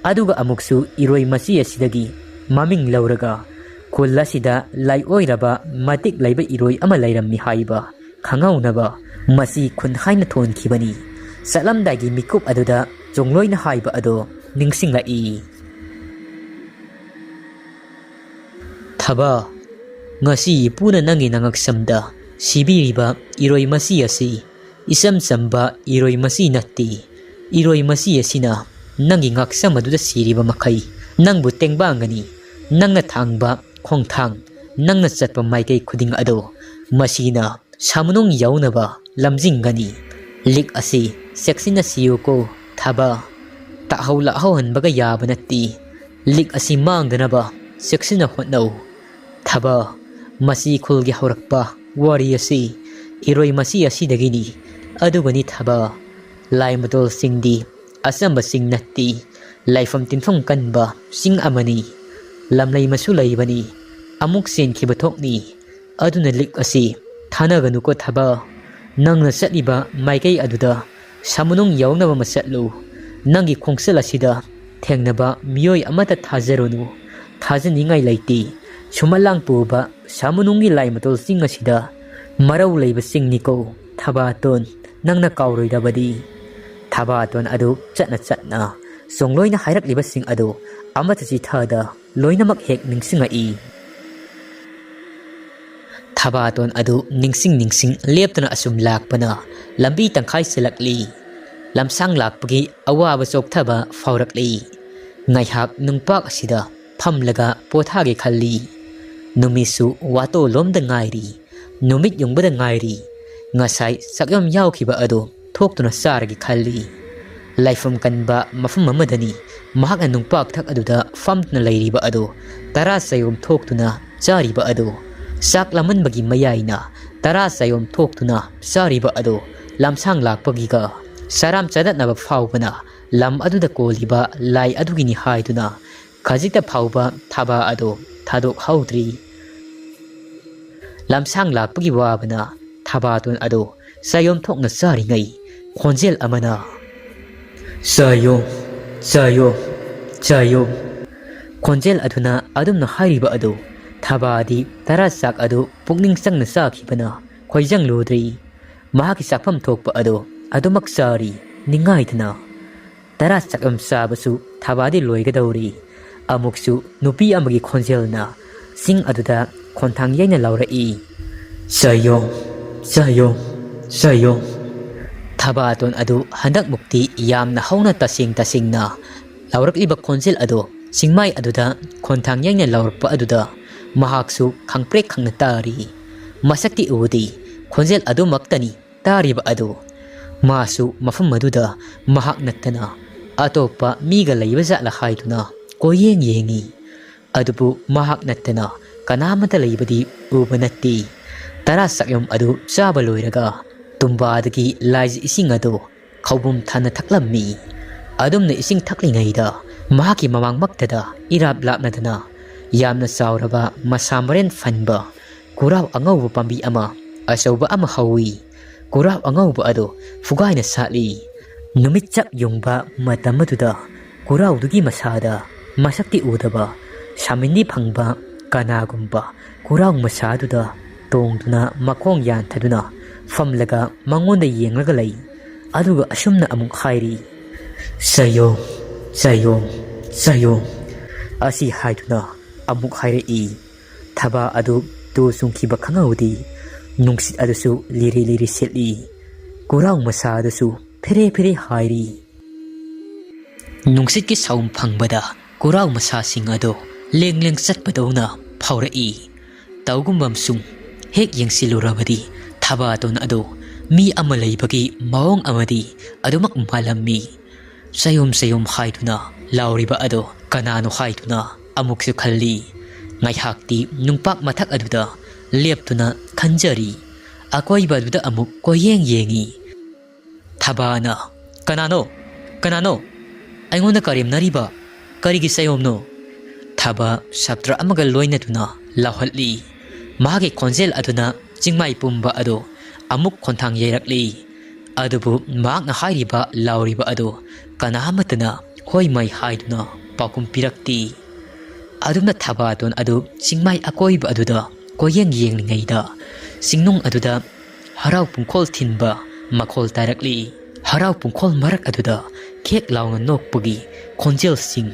ꯑꯗꯨꯒ ꯑꯃꯨꯛꯁꯨ ꯏꯔꯣꯏ ꯃꯆꯤ ꯑꯁꯤꯗꯒꯤ ꯃꯃꯤꯡ ꯂꯧꯔꯒ ꯈꯨꯜ ꯑꯁꯤꯗ ꯂꯥꯏꯑꯣꯏꯔꯕ ꯃꯇꯤꯛ ꯂꯩꯕ ꯏꯔꯣꯏ ꯑꯃ ꯂꯩꯔꯝꯃꯤ ꯍꯥꯏꯕ ꯈꯪꯍꯧꯅꯕ ꯃꯁꯤ ꯈꯨꯟ ꯍꯥꯏꯅ ꯊꯣꯟꯈꯤꯕꯅꯤ꯫ ꯆꯠꯂꯝꯗꯥꯏꯒꯤ ꯃꯤꯀꯨꯞ ꯑꯗꯨꯗ ꯆꯣꯡꯂꯣꯏꯅ ꯍꯥꯏꯕ ꯑꯗꯣ ꯅꯤꯡꯁꯤꯡꯂꯛꯏ꯫ ꯊꯕ, ꯉꯁꯤ ꯏꯄꯨꯅ ꯅꯪꯒꯤ ꯅꯉꯛꯁꯝꯗ ꯁꯤꯕꯤꯔꯤꯕ ꯏꯔꯣꯏ ꯃꯆꯤ ꯑꯁꯤ ꯏꯆꯝ ꯆꯝꯕ ꯏꯔꯣꯏ ꯃꯆꯤ ꯅꯠꯇꯦ꯫ ꯏꯔꯣꯏ ꯃꯆꯤ ꯑꯁꯤꯅ ꯅꯪꯒꯤ ꯉꯛꯁꯝ ꯑꯗꯨꯗ ꯁꯤꯔꯤꯕ ꯃꯈꯩ ꯅꯪꯕꯨ ꯇꯦꯡꯕꯥꯡꯒꯅꯤ꯫ ꯅꯪꯅ ꯊꯥꯡꯕ ꯈꯣꯡꯊꯥꯡ, ꯅꯪꯅ ꯆꯠꯄ ꯃꯥꯏꯀꯩ ꯈꯨꯗꯤꯡ ꯑꯗꯨ ꯃꯁꯤꯅ ꯁꯥꯃꯅꯨꯡ ꯌꯧꯅꯕ ꯂꯝꯖꯤꯡꯒꯅꯤ꯫ ꯂꯤꯛ ꯑꯁꯤ ꯆꯦꯛꯁꯤꯟꯅ ꯁꯤꯌꯨꯀꯣ ꯊꯕ꯫ ꯇꯥꯍꯧ ꯂꯥꯛꯍꯧꯍꯟꯕꯒ ꯌꯥꯕ ꯅꯠꯇꯦ꯫ ꯂꯤꯛ ꯑꯁꯤ ꯃꯥꯡꯗꯅꯕ ꯆꯦꯛꯁꯤꯟꯅ ꯍꯣꯠꯅꯧ꯫ ꯊꯕ, ꯃꯁꯤ ꯈꯨꯜꯒꯤ ꯍꯧꯔꯛꯄ ꯋꯥꯔꯤ ꯑꯁꯤ ꯏꯔꯣꯏ ꯃꯆꯤ ꯑꯁꯤꯗꯒꯤꯅꯤ꯫ ꯑꯗꯨꯒꯅꯤ ꯊꯕ, ꯂꯥꯏ ꯃꯇꯣꯜꯁꯤꯡꯗꯤ ꯑꯆꯝꯕꯁꯤꯡ ꯅꯠꯇꯦ꯫ ꯂꯥꯏꯐꯝ ꯇꯤꯟꯐꯝ ꯀꯟꯕ ꯆꯤꯡ ꯑꯃꯅꯤ꯫ ꯂꯝꯂꯩ ꯃꯁꯨ ꯂꯩꯕꯅꯤ꯫ ꯑꯃꯨꯛ ꯆꯦꯟꯈꯤꯕ ꯊꯣꯛꯅꯤ꯫ ꯑꯗꯨꯅ ꯂꯤꯛ ꯑꯁꯤ ꯊꯥꯅꯒꯅꯨꯀꯣ ꯊꯕ꯫ ꯅꯪꯅ ꯆꯠꯂꯤꯕ ꯃꯥꯏꯀꯩ ꯑꯗꯨꯗ ꯁꯥꯃꯨꯅꯨꯡ ꯌꯥꯎꯅꯕ ꯑꯃ ꯆꯠꯂꯨ꯫ ꯅꯪꯒꯤ ꯈꯣꯡꯆꯠ ꯑꯁꯤꯗ ꯊꯦꯡꯅꯕ ꯃꯤꯑꯣꯏ ꯑꯃꯠꯇ ꯊꯥꯖꯔꯨꯅꯨ꯫ ꯊꯥꯖꯅꯤꯡꯉꯥꯏ ꯂꯩꯇꯦ꯫ ꯁꯨꯃꯂꯥꯡ ꯄꯨꯕ ꯁꯥꯃꯨꯅꯨꯡꯒꯤ ꯂꯥꯏ ꯃꯇꯣꯜ ꯆꯤꯡ ꯑꯁꯤꯗ ꯃꯔꯧ ꯂꯩꯕ ꯆꯤꯡꯅꯤꯀꯣ ꯊꯕꯥꯇꯣꯟ꯫ ꯅꯪꯅ ꯀꯥꯎꯔꯣꯏꯗꯕꯗꯤ꯫ ꯊꯕꯥꯇꯣꯟ ꯑꯗꯨ ꯆꯠꯅ ꯆꯠꯅ ꯆꯣꯡꯂꯣꯏꯅ ꯍꯥꯏꯔꯛꯂꯤꯕꯁꯤꯡ ꯑꯗꯨ ꯑꯃꯠꯇ ꯆꯤꯊꯗ ꯂꯣꯏꯅꯃꯛ ꯍꯦꯛ ꯅꯤꯡꯁꯤꯡꯉꯛꯏ꯫ ꯊꯕꯥꯇꯣꯟ ꯑꯗꯨ ꯅꯤꯡꯁꯤꯡ ꯅꯤꯡꯁꯤꯡ ꯂꯦꯞꯇꯅ ꯑꯁꯨꯝ ꯂꯥꯛꯄꯅ ꯂꯝꯕꯤ ꯇꯪꯈꯥꯏ ꯆꯦꯜꯂꯛꯂꯤ꯫ ꯂꯝꯁꯥꯡ ꯂꯥꯛꯄꯒꯤ ꯑꯋꯥꯕ ꯆꯣꯛꯊꯕ ꯐꯥꯎꯔꯛꯂꯤ꯫ ꯉꯥꯏꯍꯥꯛ ꯅꯨꯡꯄꯥꯛ ꯑꯁꯤꯗ ꯐꯝꯂꯒ ꯄꯣꯊꯥꯒꯦ ꯈꯜꯂꯤ꯫ ꯅꯨꯃꯤꯠꯁꯨ ꯋꯥꯇꯣꯂꯣꯝꯗ ꯉꯥꯏꯔꯤ꯫ ꯅꯨꯃꯤꯠ ꯌꯨꯡꯕꯗ ꯉꯥꯏꯔꯤ꯫ ꯉꯁꯥꯏ ꯆꯥꯛꯌꯣꯝ ꯌꯥꯎꯈꯤꯕ ꯑꯗꯨ ꯊꯣꯛꯇꯨꯅ ꯆꯥꯔꯒꯦ ꯈꯜꯂꯤ꯫ ꯂꯥꯏꯐꯝ ꯀꯟꯕ ꯃꯐꯝ ꯑꯃꯗꯅꯤ ꯃꯍꯥꯛꯅ ꯅꯨꯡꯄꯥꯛꯊꯛ ꯑꯗꯨꯗ ꯐꯝꯗꯨꯅ ꯂꯩꯔꯤꯕ ꯑꯗꯨ ꯇꯔꯥ ꯆꯥꯌꯣꯝ ꯊꯣꯛꯇꯨꯅ ꯆꯥꯔꯤꯕ ꯑꯗꯨ꯫ ꯆꯥꯛ ꯂꯥꯝꯃꯟꯕꯒꯤ ꯃꯌꯥꯏꯅ ꯇꯔꯥ ꯆꯥꯌꯣꯝ ꯊꯣꯛꯇꯨꯅ ꯆꯥꯔꯤꯕ ꯑꯗꯨ ꯂꯝꯁꯥꯡ ꯂꯥꯛꯄꯒꯤꯒ ꯆꯔꯥꯝ ꯆꯗꯠꯅꯕ ꯐꯥꯎꯕꯅ ꯂꯝ ꯑꯗꯨꯗ ꯀꯣꯜꯂꯤꯕ ꯂꯥꯏ ꯑꯗꯨꯒꯤꯅꯤ ꯍꯥꯏꯗꯨꯅ ꯈꯖꯤꯛꯇ ꯐꯥꯎꯕ ꯊꯕꯥ ꯑꯗꯨ ꯊꯥꯗꯣꯛꯍꯧꯗ꯭ꯔꯤ꯫ ꯂꯝꯁꯥꯡ ꯂꯥꯛꯄꯒꯤ ꯋꯥꯕꯅ ꯊꯕꯥꯇꯣꯟ ꯑꯗꯨ ꯆꯥꯌꯣꯝ ꯊꯣꯛꯅ ꯆꯥꯔꯤꯉꯩ ꯈꯣꯟꯖꯦꯜ ꯑꯃꯅ, "ꯆꯥꯌꯣꯝ, ꯆꯥꯌꯣꯝ, ꯆꯥꯌꯣꯝ"꯫ ꯈꯣꯟꯖꯦꯜ ꯑꯗꯨꯅ ꯑꯗꯨꯝꯅ ꯍꯥꯏꯔꯤꯕ ꯑꯗꯨ ꯊꯕꯥꯗꯤ ꯇꯔꯥ ꯆꯥꯛ ꯑꯗꯨ ꯄꯨꯛꯅꯤꯡ ꯆꯪꯅ ꯆꯥꯈꯤꯕꯅ ꯈꯣꯏꯖꯪꯂꯨꯗ꯭ꯔꯤ꯫ ꯃꯍꯥꯛꯀꯤ ꯆꯥꯐꯝ ꯊꯣꯛꯄ ꯑꯗꯨ ꯑꯗꯨꯃꯛ ꯆꯥꯔꯤ ꯅꯤꯡꯉꯥꯏꯗꯅ꯫ ꯇꯔꯥ ꯆꯥꯛꯂꯝ ꯆꯥꯕꯁꯨ ꯊꯕꯥꯗꯤ ꯂꯣꯏꯒꯗꯧꯔꯤ꯫ ꯑꯃꯨꯛꯁꯨ ꯅꯨꯄꯤ ꯑꯃꯒꯤ ꯈꯣꯟꯖꯦꯜꯅ ꯆꯤꯡ ꯑꯗꯨꯗ ꯈꯣꯟꯊꯥꯡ ꯌꯩꯅ ꯂꯥꯎꯔꯛꯏ, "ꯆꯥꯌꯣꯝ, ꯆꯥꯌꯣꯝ, ꯆꯥꯌꯣꯝ"꯫ ꯊꯕꯥꯇꯣꯟ ꯑꯗꯨ ꯍꯟꯗꯛꯃꯨꯛꯇꯤ ꯌꯥꯝꯅ ꯍꯧꯅ ꯇꯁꯦꯡ ꯇꯁꯦꯡꯅ ꯂꯥꯎꯔꯛꯂꯤꯕ ꯈꯣꯟꯖꯦꯜ ꯑꯗꯨ ꯆꯤꯡꯃꯥꯏ ꯑꯗꯨꯗ ꯈꯣꯟꯊꯥꯡ ꯌꯩꯅ ꯂꯥꯎꯔꯛꯄ ꯑꯗꯨꯗ ꯃꯍꯥꯛꯁꯨ ꯈꯪꯄ꯭ꯔꯦꯛ ꯈꯪꯅ ꯇꯥꯔꯤ꯫ ꯃꯁꯛꯇꯤ ꯎꯗꯦ, ꯈꯣꯟꯖꯦꯜ ꯑꯗꯨꯃꯛꯇꯅꯤ ꯇꯥꯔꯤꯕ ꯑꯗꯨ꯫ ꯃꯥꯁꯨ ꯃꯐꯝ ꯑꯗꯨꯗ ꯃꯍꯥꯛ ꯅꯠꯇꯅ ꯑꯇꯣꯞꯄ ꯃꯤꯒ ꯂꯩꯕ ꯖꯥꯠꯂ ꯍꯥꯏꯗꯨꯅ ꯀꯣꯏꯌꯦꯡ ꯌꯦꯡꯉꯤ꯫ ꯑꯗꯨꯕꯨ ꯃꯍꯥꯛ ꯅꯠꯇꯅ ꯀꯅꯥꯃꯠꯇ ꯂꯩꯕꯗꯤ ꯎꯕ ꯅꯠꯇꯦ꯫ ꯇꯔꯥ ꯆꯥꯛꯌꯨꯝ ꯑꯗꯨ ꯆꯥꯕ ꯂꯣꯏꯔꯒ ꯇꯨꯝꯕꯥꯗꯒꯤ ꯂꯥꯏꯖ ꯏꯁꯤꯡ ꯑꯗꯨ ꯈꯧꯕꯨꯝ ꯊꯟꯅ ꯊꯛꯂꯝꯃꯤ꯫ ꯑꯗꯨꯝꯅ ꯏꯁꯤꯡ ꯊꯛꯂꯤꯉꯩꯗ ꯃꯍꯥꯛꯀꯤ ꯃꯃꯥꯡꯃꯛꯇꯗ ꯏꯔꯥꯞ ꯂꯥꯞꯅꯗꯅ ꯌꯥꯝꯅ ꯆꯥꯎꯔꯕ ꯃꯁꯥ ꯃꯔꯦꯟ ꯐꯟꯕ ꯀꯨꯔꯥꯎ ꯑꯉꯧꯕ ꯄꯥꯝꯕꯤ ꯑꯃ ꯑꯆꯧꯕ ꯑꯃ ꯍꯧꯏ꯫ ꯀꯨꯔꯥꯎ ꯑꯉꯧꯕ ꯑꯗꯨ ꯐꯨꯒꯥꯏꯅ ꯁꯥꯠꯂꯤ꯫ ꯅꯨꯃꯤꯠ ꯆꯞ ꯌꯨꯡꯕ ꯃꯇꯝ ꯑꯗꯨꯗ ꯀꯨꯔꯥꯎꯗꯨꯒꯤ ꯃꯁꯥꯗ ꯃꯁꯛꯇꯤ ꯎꯗꯕ ꯁꯥꯃꯤꯟꯗꯤ ꯐꯪꯕ ꯀꯅꯥꯒꯨꯝꯕ ꯀꯨꯔꯥꯎ ꯃꯁꯥ ꯑꯗꯨꯗ ꯇꯣꯡꯗꯨꯅ ꯃꯈꯣꯡ ꯌꯥꯟꯊꯗꯨꯅ ꯐꯝꯂꯒ ꯃꯉꯣꯟꯗ ꯌꯦꯡꯂꯒ ꯂꯩ꯫ ꯑꯗꯨꯒ ꯑꯁꯨꯝꯅ ꯑꯃꯨꯛ ꯍꯥꯏꯔꯤ, "ꯆꯌꯣꯝ, ꯆꯌꯣꯝ, ꯆꯌꯣꯝ" ꯑꯁꯤ ꯍꯥꯏꯗꯨꯅ ꯑꯃꯨꯛ ꯍꯥꯏꯔꯛꯏ꯫ ꯊꯕꯥ ꯑꯗꯨ ꯇꯨ ꯆꯨꯡꯈꯤꯕ ꯈꯪꯍꯧꯗꯦ꯫ ꯅꯨꯡꯁꯤꯠ ꯑꯗꯨꯁꯨ ꯂꯤꯔꯤ ꯂꯤꯔꯤ ꯁꯤꯠꯂꯤ꯫ ꯀꯨꯔꯥꯎ ꯃꯁꯥ ꯑꯗꯨꯁꯨ ꯐꯦꯔꯦ ꯐꯦꯔꯦ ꯍꯥꯏꯔꯤ꯫ ꯅꯨꯡꯁꯤꯠꯀꯤ ꯁꯥꯎꯝ ꯐꯪꯕꯗ ꯀꯨꯔꯥꯎ ꯃꯁꯥꯁꯤꯡ ꯑꯗꯨ ꯂꯦꯡ ꯂꯦꯡ ꯆꯠꯄꯗꯧꯅ ꯐꯥꯎꯔꯛꯏ꯫ ꯇꯧꯒꯨꯝꯕꯝꯁꯨꯡ ꯍꯦꯛ ꯌꯦꯡꯁꯤꯜꯂꯨꯔꯕꯗꯤ ꯊꯕꯥꯇꯣꯟ ꯑꯗꯨ ꯃꯤ ꯑꯃ ꯂꯩꯕꯒꯤ ꯃꯑꯣꯡ ꯑꯃꯗꯤ ꯑꯗꯨꯃꯛ ꯃꯥꯜꯂꯝꯃꯤ꯫ ꯆꯌꯣꯝ ꯆꯌꯣꯝ ꯍꯥꯏꯗꯨꯅ ꯂꯥꯎꯔꯤꯕ ꯑꯗꯨ ꯀꯅꯥꯅꯣ ꯍꯥꯏꯗꯨꯅ ꯑꯃꯨꯛꯁꯨ ꯈꯜꯂꯤ꯫ ꯉꯥꯏꯍꯥꯛꯇꯤ ꯅꯨꯡꯄꯥꯛ ꯃꯊꯛ ꯑꯗꯨꯗ ꯂꯦꯞꯇꯨꯅ ꯈꯟꯖꯔꯤ꯫ ꯑꯀꯣꯏꯕ ꯑꯗꯨꯗ ꯑꯃꯨꯛ ꯀꯣꯏꯌꯦꯡ ꯌꯦꯡꯉꯤ꯫ ꯊꯕꯥꯅ, "ꯀꯅꯥꯅꯣ? ꯀꯅꯥꯅꯣ? ꯑꯩꯉꯣꯟꯗ ꯀꯔꯦꯝꯅꯔꯤꯕ? ꯀꯔꯤꯒꯤ ꯆꯌꯣꯝꯅꯣ?" ꯊꯕꯥ ꯁꯞꯇ꯭ꯔ ꯑꯃꯒ ꯂꯣꯏꯅꯗꯨꯅ ꯂꯥꯎꯍꯠꯂꯤ꯫ ꯃꯍꯥꯛꯀꯤ ꯈꯣꯟꯖꯦꯜ ꯑꯗꯨꯅ ꯆꯤꯡꯃꯥꯏ ꯄꯨꯝꯕ ꯑꯗꯨ ꯑꯃꯨꯛ ꯈꯣꯟꯊꯥꯡ ꯌꯩꯔꯛꯂꯤ꯫ ꯑꯗꯨꯕꯨ ꯃꯍꯥꯛꯅ ꯍꯥꯏꯔꯤꯕ ꯂꯥꯎꯔꯤꯕ ꯑꯗꯨ ꯀꯅꯥ ꯑꯃꯠꯇꯅ ꯍꯣꯏ ꯃꯥꯏ ꯍꯥꯏꯗꯨꯅ ꯄꯥꯎꯈꯨꯝ ꯄꯤꯔꯛꯇꯦ꯫ ꯑꯗꯨꯝꯅ ꯊꯕꯥꯇꯣꯟ ꯑꯗꯨ ꯆꯤꯡꯃꯥꯏ ꯑꯀꯣꯏꯕ ꯑꯗꯨꯗ ꯀꯣꯏꯌꯦꯡ ꯌꯦꯡꯂꯤꯉꯩꯗ ꯆꯤꯡꯅꯨꯡ ꯑꯗꯨꯗ ꯍꯔꯥꯎ ꯄꯨꯡꯈꯣꯜ ꯊꯤꯟꯕ ꯃꯈꯣꯜ ꯇꯥꯔꯛꯂꯤ꯫ ꯍꯔꯥꯎ ꯄꯨꯡꯈꯣꯜ ꯃꯔꯛ ꯑꯗꯨꯗ ꯈꯦꯛ ꯂꯥꯎꯅ ꯅꯣꯛꯄꯒꯤ ꯈꯣꯟꯖꯦꯜꯁꯤꯡ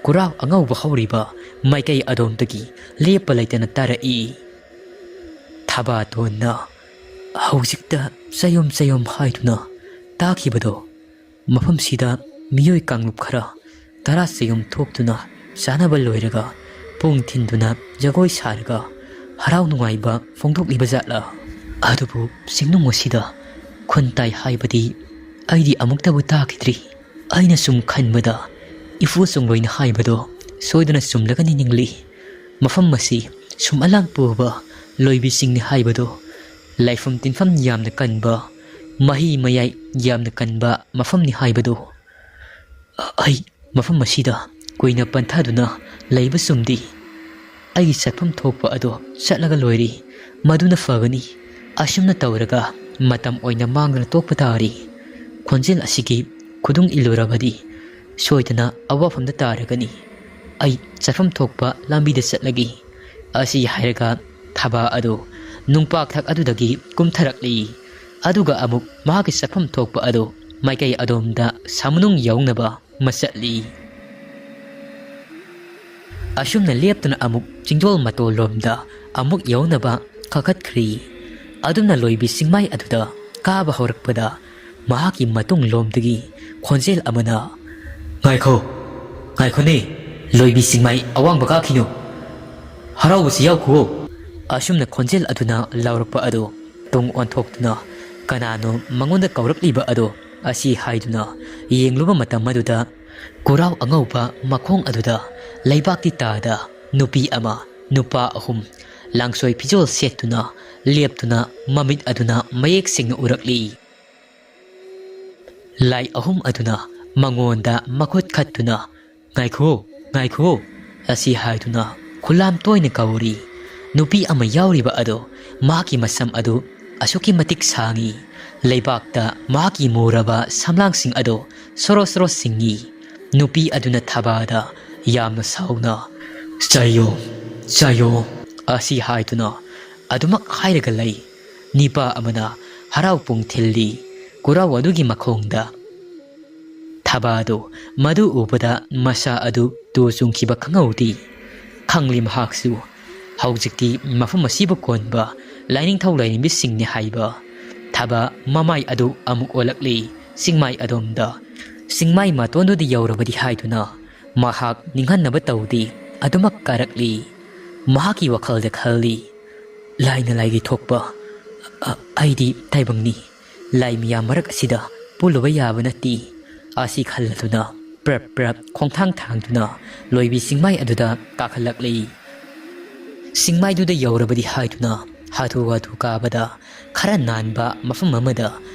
ꯀꯨꯔꯥꯎ ꯑꯉꯧꯕ ꯍꯧꯔꯤꯕ ꯃꯥꯏꯀꯩ ꯑꯗꯣꯝꯗꯒꯤ ꯂꯦꯞꯄ ꯂꯩꯇꯅ ꯇꯥꯔꯛꯏ꯫ ꯊꯕꯥꯇꯣꯟꯅ ꯍꯧꯖꯤꯛꯇ ꯆꯌꯣꯝ ꯆꯌꯣꯝ ꯍꯥꯏꯗꯨꯅ ꯇꯥꯈꯤꯕꯗꯣ ꯃꯐꯝꯁꯤꯗ ꯃꯤꯑꯣꯏ ꯀꯥꯡꯂꯨꯞ ꯈꯔ ꯇꯔꯥ ꯆꯌꯣꯝ ꯊꯣꯛꯇꯨꯅ ꯆꯥꯅꯕ ꯂꯣꯏꯔꯒ ꯄꯨꯡ ꯊꯤꯟꯗꯨꯅ ꯖꯒꯣꯏ ꯁꯥꯔꯒ ꯍꯔꯥꯎ ꯅꯨꯡꯉꯥꯏꯕ ꯐꯣꯡꯗꯣꯛꯂꯤꯕ ꯖꯥꯠꯂꯥ? ꯑꯗꯨꯕꯨ ꯆꯤꯡꯅꯨꯡ ꯑꯁꯤꯗ ꯈꯨꯟ ꯇꯥꯏ ꯍꯥꯏꯕꯗꯤ ꯑꯩꯗꯤ ꯑꯃꯨꯛꯇꯕꯨ ꯇꯥꯈꯤꯗ꯭ꯔꯤ꯫ ꯑꯩꯅ ꯁꯨꯝ ꯈꯟꯕꯗ ꯏꯄꯨ ꯆꯣꯡꯂꯣꯏꯅ ꯍꯥꯏꯕꯗꯣ ꯁꯣꯏꯗꯅ ꯆꯨꯝꯂꯒꯅꯤ ꯅꯤꯡꯂꯤ꯫ ꯃꯐꯝ ꯑꯁꯤ ꯁꯨꯝꯍꯠꯂꯥꯡ ꯄꯨꯕ ꯂꯣꯏꯕꯤꯁꯤꯡꯅꯤ ꯍꯥꯏꯕꯗꯣ, ꯂꯥꯏꯐꯝ ꯇꯤꯟꯐꯝ ꯌꯥꯝꯅ ꯀꯟꯕ, ꯃꯍꯤ ꯃꯌꯥꯏ ꯌꯥꯝꯅ ꯀꯟꯕ ꯃꯐꯝꯅꯤ ꯍꯥꯏꯕꯗꯣ꯫ ꯑꯩ ꯃꯐꯝ ꯑꯁꯤꯗ ꯀꯨꯏꯅ ꯄꯟꯊꯗꯨꯅ ꯂꯩꯕ ꯆꯨꯝꯗꯦ꯫ ꯑꯩꯒꯤ ꯆꯠꯐꯝ ꯊꯣꯛꯄ ꯑꯗꯣ ꯆꯠꯂꯒ ꯂꯣꯏꯔꯦ꯫ ꯃꯗꯨꯅ ꯐꯒꯅꯤ꯫ ꯑꯁꯨꯝꯅ ꯇꯧꯔꯒ ꯃꯇꯝ ꯑꯣꯏꯅ ꯃꯥꯡꯗꯅ ꯇꯣꯛꯄ ꯇꯥꯔꯦ꯫ ꯈꯣꯟꯖꯦꯜ ꯑꯁꯤꯒꯤ ꯈꯨꯗꯨꯡ ꯏꯜꯂꯨꯔꯕꯗꯤ ꯁꯣꯏꯗꯅ ꯑꯋꯥꯐꯝꯗ ꯇꯥꯔꯒꯅꯤ꯫ ꯑꯩ ꯆꯠꯐꯝ ꯊꯣꯛꯄ ꯂꯝꯕꯤꯗ ꯆꯠꯂꯒꯦ꯫ ꯑꯁꯤ ꯍꯥꯏꯔꯒ ꯊꯕꯥ ꯑꯗꯨ ꯅꯨꯡꯄꯥꯛꯊꯛ ꯑꯗꯨꯗꯒꯤ ꯀꯨꯝꯊꯔꯛꯂꯤ꯫ ꯑꯗꯨꯒ ꯑꯃꯨꯛ ꯃꯍꯥꯛꯀꯤ ꯆꯠꯐꯝ ꯊꯣꯛꯄ ꯑꯗꯨ ꯃꯥꯏꯀꯩ ꯑꯗꯣꯝꯗ ꯁꯥꯃꯅꯨꯡ ꯌꯧꯅꯕ ꯃꯆꯠꯂꯤ꯫ ꯑꯁꯨꯝꯅ ꯂꯦꯞꯇꯨꯅ ꯑꯃꯨꯛ ꯆꯤꯡꯗꯣꯜ ꯃꯇꯣꯜꯂꯣꯝꯗ ꯑꯃꯨꯛ ꯌꯧꯅꯕ ꯀꯥꯈꯠꯈ꯭ꯔꯤ꯫ ꯑꯗꯨꯝꯅ ꯂꯣꯏꯕꯤ ꯆꯤꯡꯃꯥꯏ ꯑꯗꯨꯗ ꯀꯥꯕ ꯍꯧꯔꯛꯄꯗ ꯃꯍꯥꯛꯀꯤ ꯃꯇꯨꯡꯂꯣꯝꯗꯒꯤ ꯈꯣꯟꯖꯦꯜ ꯑꯃꯅ, "ꯉꯥꯏꯈꯣ, ꯉꯥꯏꯈꯣꯅꯦ, ꯂꯣꯏꯕꯤ ꯆꯤꯡꯃꯥꯏ ꯑꯋꯥꯡꯕ ꯀꯥꯈꯤꯅꯨ, ꯍꯔꯥꯎꯕꯁꯤ ꯌꯥꯎꯈꯨꯋꯣ"꯫ ꯑꯁꯨꯝꯅ ꯈꯣꯟꯖꯦꯜ ꯑꯗꯨꯅ ꯂꯥꯎꯔꯛꯄ ꯑꯗꯨ ꯇꯨꯡ ꯑꯣꯟꯊꯣꯛꯇꯨꯅ ꯀꯅꯥꯅꯣ ꯃꯉꯣꯟꯗ ꯀꯧꯔꯛꯂꯤꯕ ꯑꯗꯣ ꯑꯁꯤ ꯍꯥꯏꯗꯨꯅ ꯌꯦꯡꯂꯨꯕ ꯃꯇꯝ ꯑꯗꯨꯗ ꯀꯨꯔꯥꯎ ꯑꯉꯧꯕ ꯃꯈꯣꯡ ꯑꯗꯨꯗ ꯂꯩꯕꯥꯛꯇꯤ ꯇꯥꯗ ꯅꯨꯄꯤ ꯑꯃ, ꯅꯨꯄꯥ ꯑꯍꯨꯝ ꯂꯥꯡꯁꯣꯏ ꯐꯤꯖꯣꯜ ꯁꯦꯠꯇꯨꯅ ꯂꯦꯞꯇꯨꯅ ꯃꯃꯤꯠ ꯑꯗꯨꯅ ꯃꯌꯦꯛ ꯁꯦꯡꯅ ꯎꯔꯛꯂꯤ꯫ ꯂꯥꯏ ꯑꯍꯨꯝ ꯑꯗꯨꯅ ꯃꯉꯣꯟꯗ ꯃꯈꯨꯠ ꯈꯠꯇꯨꯅ, "ꯉꯥꯏꯈꯨꯋꯣ, ꯉꯥꯏꯈꯨꯋꯣ" ꯑꯁꯤ ꯍꯥꯏꯗꯨꯅ ꯈꯨꯂꯥꯝ ꯇꯣꯏꯅ ꯀꯧꯔꯤ꯫ ꯅꯨꯄꯤ ꯑꯃ ꯌꯥꯎꯔꯤꯕ ꯑꯗꯣ ꯃꯍꯥꯛꯀꯤ ꯃꯁꯝ ꯑꯗꯨ ꯑꯁꯨꯛꯀꯤ ꯃꯇꯤꯛ ꯁꯥꯡꯉꯤ꯫ ꯂꯩꯕꯥꯛꯇ ꯃꯍꯥꯛꯀꯤ ꯃꯨꯔꯕ ꯁꯝꯂꯥꯡꯁꯤꯡ ꯑꯗꯣ ꯁꯣꯔꯣ ꯁꯣꯔꯣ ꯁꯤꯡꯉꯤ꯫ ꯅꯨꯄꯤ ꯑꯗꯨꯅ ꯊꯕꯥꯗ ꯌꯥꯝꯅ ꯁꯥꯎꯅ, "ꯆꯥꯏꯌꯣ, ꯆꯥꯏꯌꯣ" ꯑꯁꯤ ꯍꯥꯏꯗꯨꯅ ꯑꯗꯨꯃꯛ ꯍꯥꯏꯔꯒ ꯂꯩ꯫ ꯅꯤꯄꯥ ꯑꯃꯅ ꯍꯔꯥꯎ ꯄꯨꯡ ꯊꯤꯜꯂꯤ꯫ ꯀꯨꯔꯥꯎ ꯑꯗꯨꯒꯤ ꯃꯈꯣꯡꯗ ꯊꯕꯥꯗꯨ ꯃꯗꯨ ꯎꯕꯗ ꯃꯁꯥ ꯑꯗꯨ ꯇꯨ ꯆꯨꯡꯈꯤꯕ ꯈꯪꯍꯧꯗꯦ꯫ ꯈꯪꯂꯤ ꯃꯍꯥꯛꯁꯨ ꯍꯧꯖꯤꯛꯇꯤ ꯃꯐꯝ ꯑꯁꯤꯕꯨ ꯀꯣꯟꯕ ꯂꯥꯏꯅꯤꯡꯊꯧ ꯂꯥꯏꯔꯦꯝꯕꯤꯁꯤꯡꯅꯤ ꯍꯥꯏꯕ꯫ ꯊꯕꯥ ꯃꯃꯥꯏ ꯑꯗꯨ ꯑꯃꯨꯛ ꯑꯣꯜꯂꯛꯂꯤ ꯆꯤꯡꯃꯥꯏ ꯑꯗꯣꯝꯗ꯫ ꯆꯤꯡꯃꯥꯏ ꯃꯇꯣꯟꯗꯨꯗ ꯌꯧꯔꯕꯗꯤ ꯍꯥꯏꯗꯨꯅ ꯃꯍꯥꯛ ꯅꯤꯡꯍꯟꯅꯕ ꯇꯧꯗꯦ, ꯑꯗꯨꯃꯛ ꯀꯥꯔꯛꯂꯤ꯫ ꯃꯍꯥꯛꯀꯤ ꯋꯥꯈꯜꯗ ꯈꯜꯂꯤ, "ꯂꯥꯏꯅ ꯂꯥꯏꯒꯤ ꯊꯣꯛꯄ, ꯑ-, ꯑꯩꯗꯤ ꯇꯥꯏꯕꯪꯅꯤ꯫ ꯂꯥꯏ ꯃꯤꯌꯥꯝ ꯃꯔꯛ ꯑꯁꯤꯗ ꯄꯨꯜꯂꯨꯕ ꯌꯥꯕ ꯅꯠꯇꯦ" ꯑꯁꯤ ꯈꯜꯂꯗꯨꯅ ꯄ꯭ꯔꯞ ꯄ꯭ꯔꯞ ꯈꯣꯡꯊꯥꯡ ꯊꯥꯡꯗꯨꯅ ꯂꯣꯏꯕꯤ ꯆꯤꯡꯃꯥꯏ ꯑꯗꯨꯗ ꯀꯥꯈꯠꯂꯛꯂꯤ꯫ ꯆꯤꯡꯃꯥꯏꯗꯨꯗ ꯌꯧꯔꯕꯗꯤ ꯍꯥꯏꯗꯨꯅ ꯍꯥꯊꯨ ꯍꯥꯊꯨ ꯀꯥꯕꯗ ꯈꯔ ꯅꯥꯟꯕ ꯃꯐꯝ ꯑꯃꯗ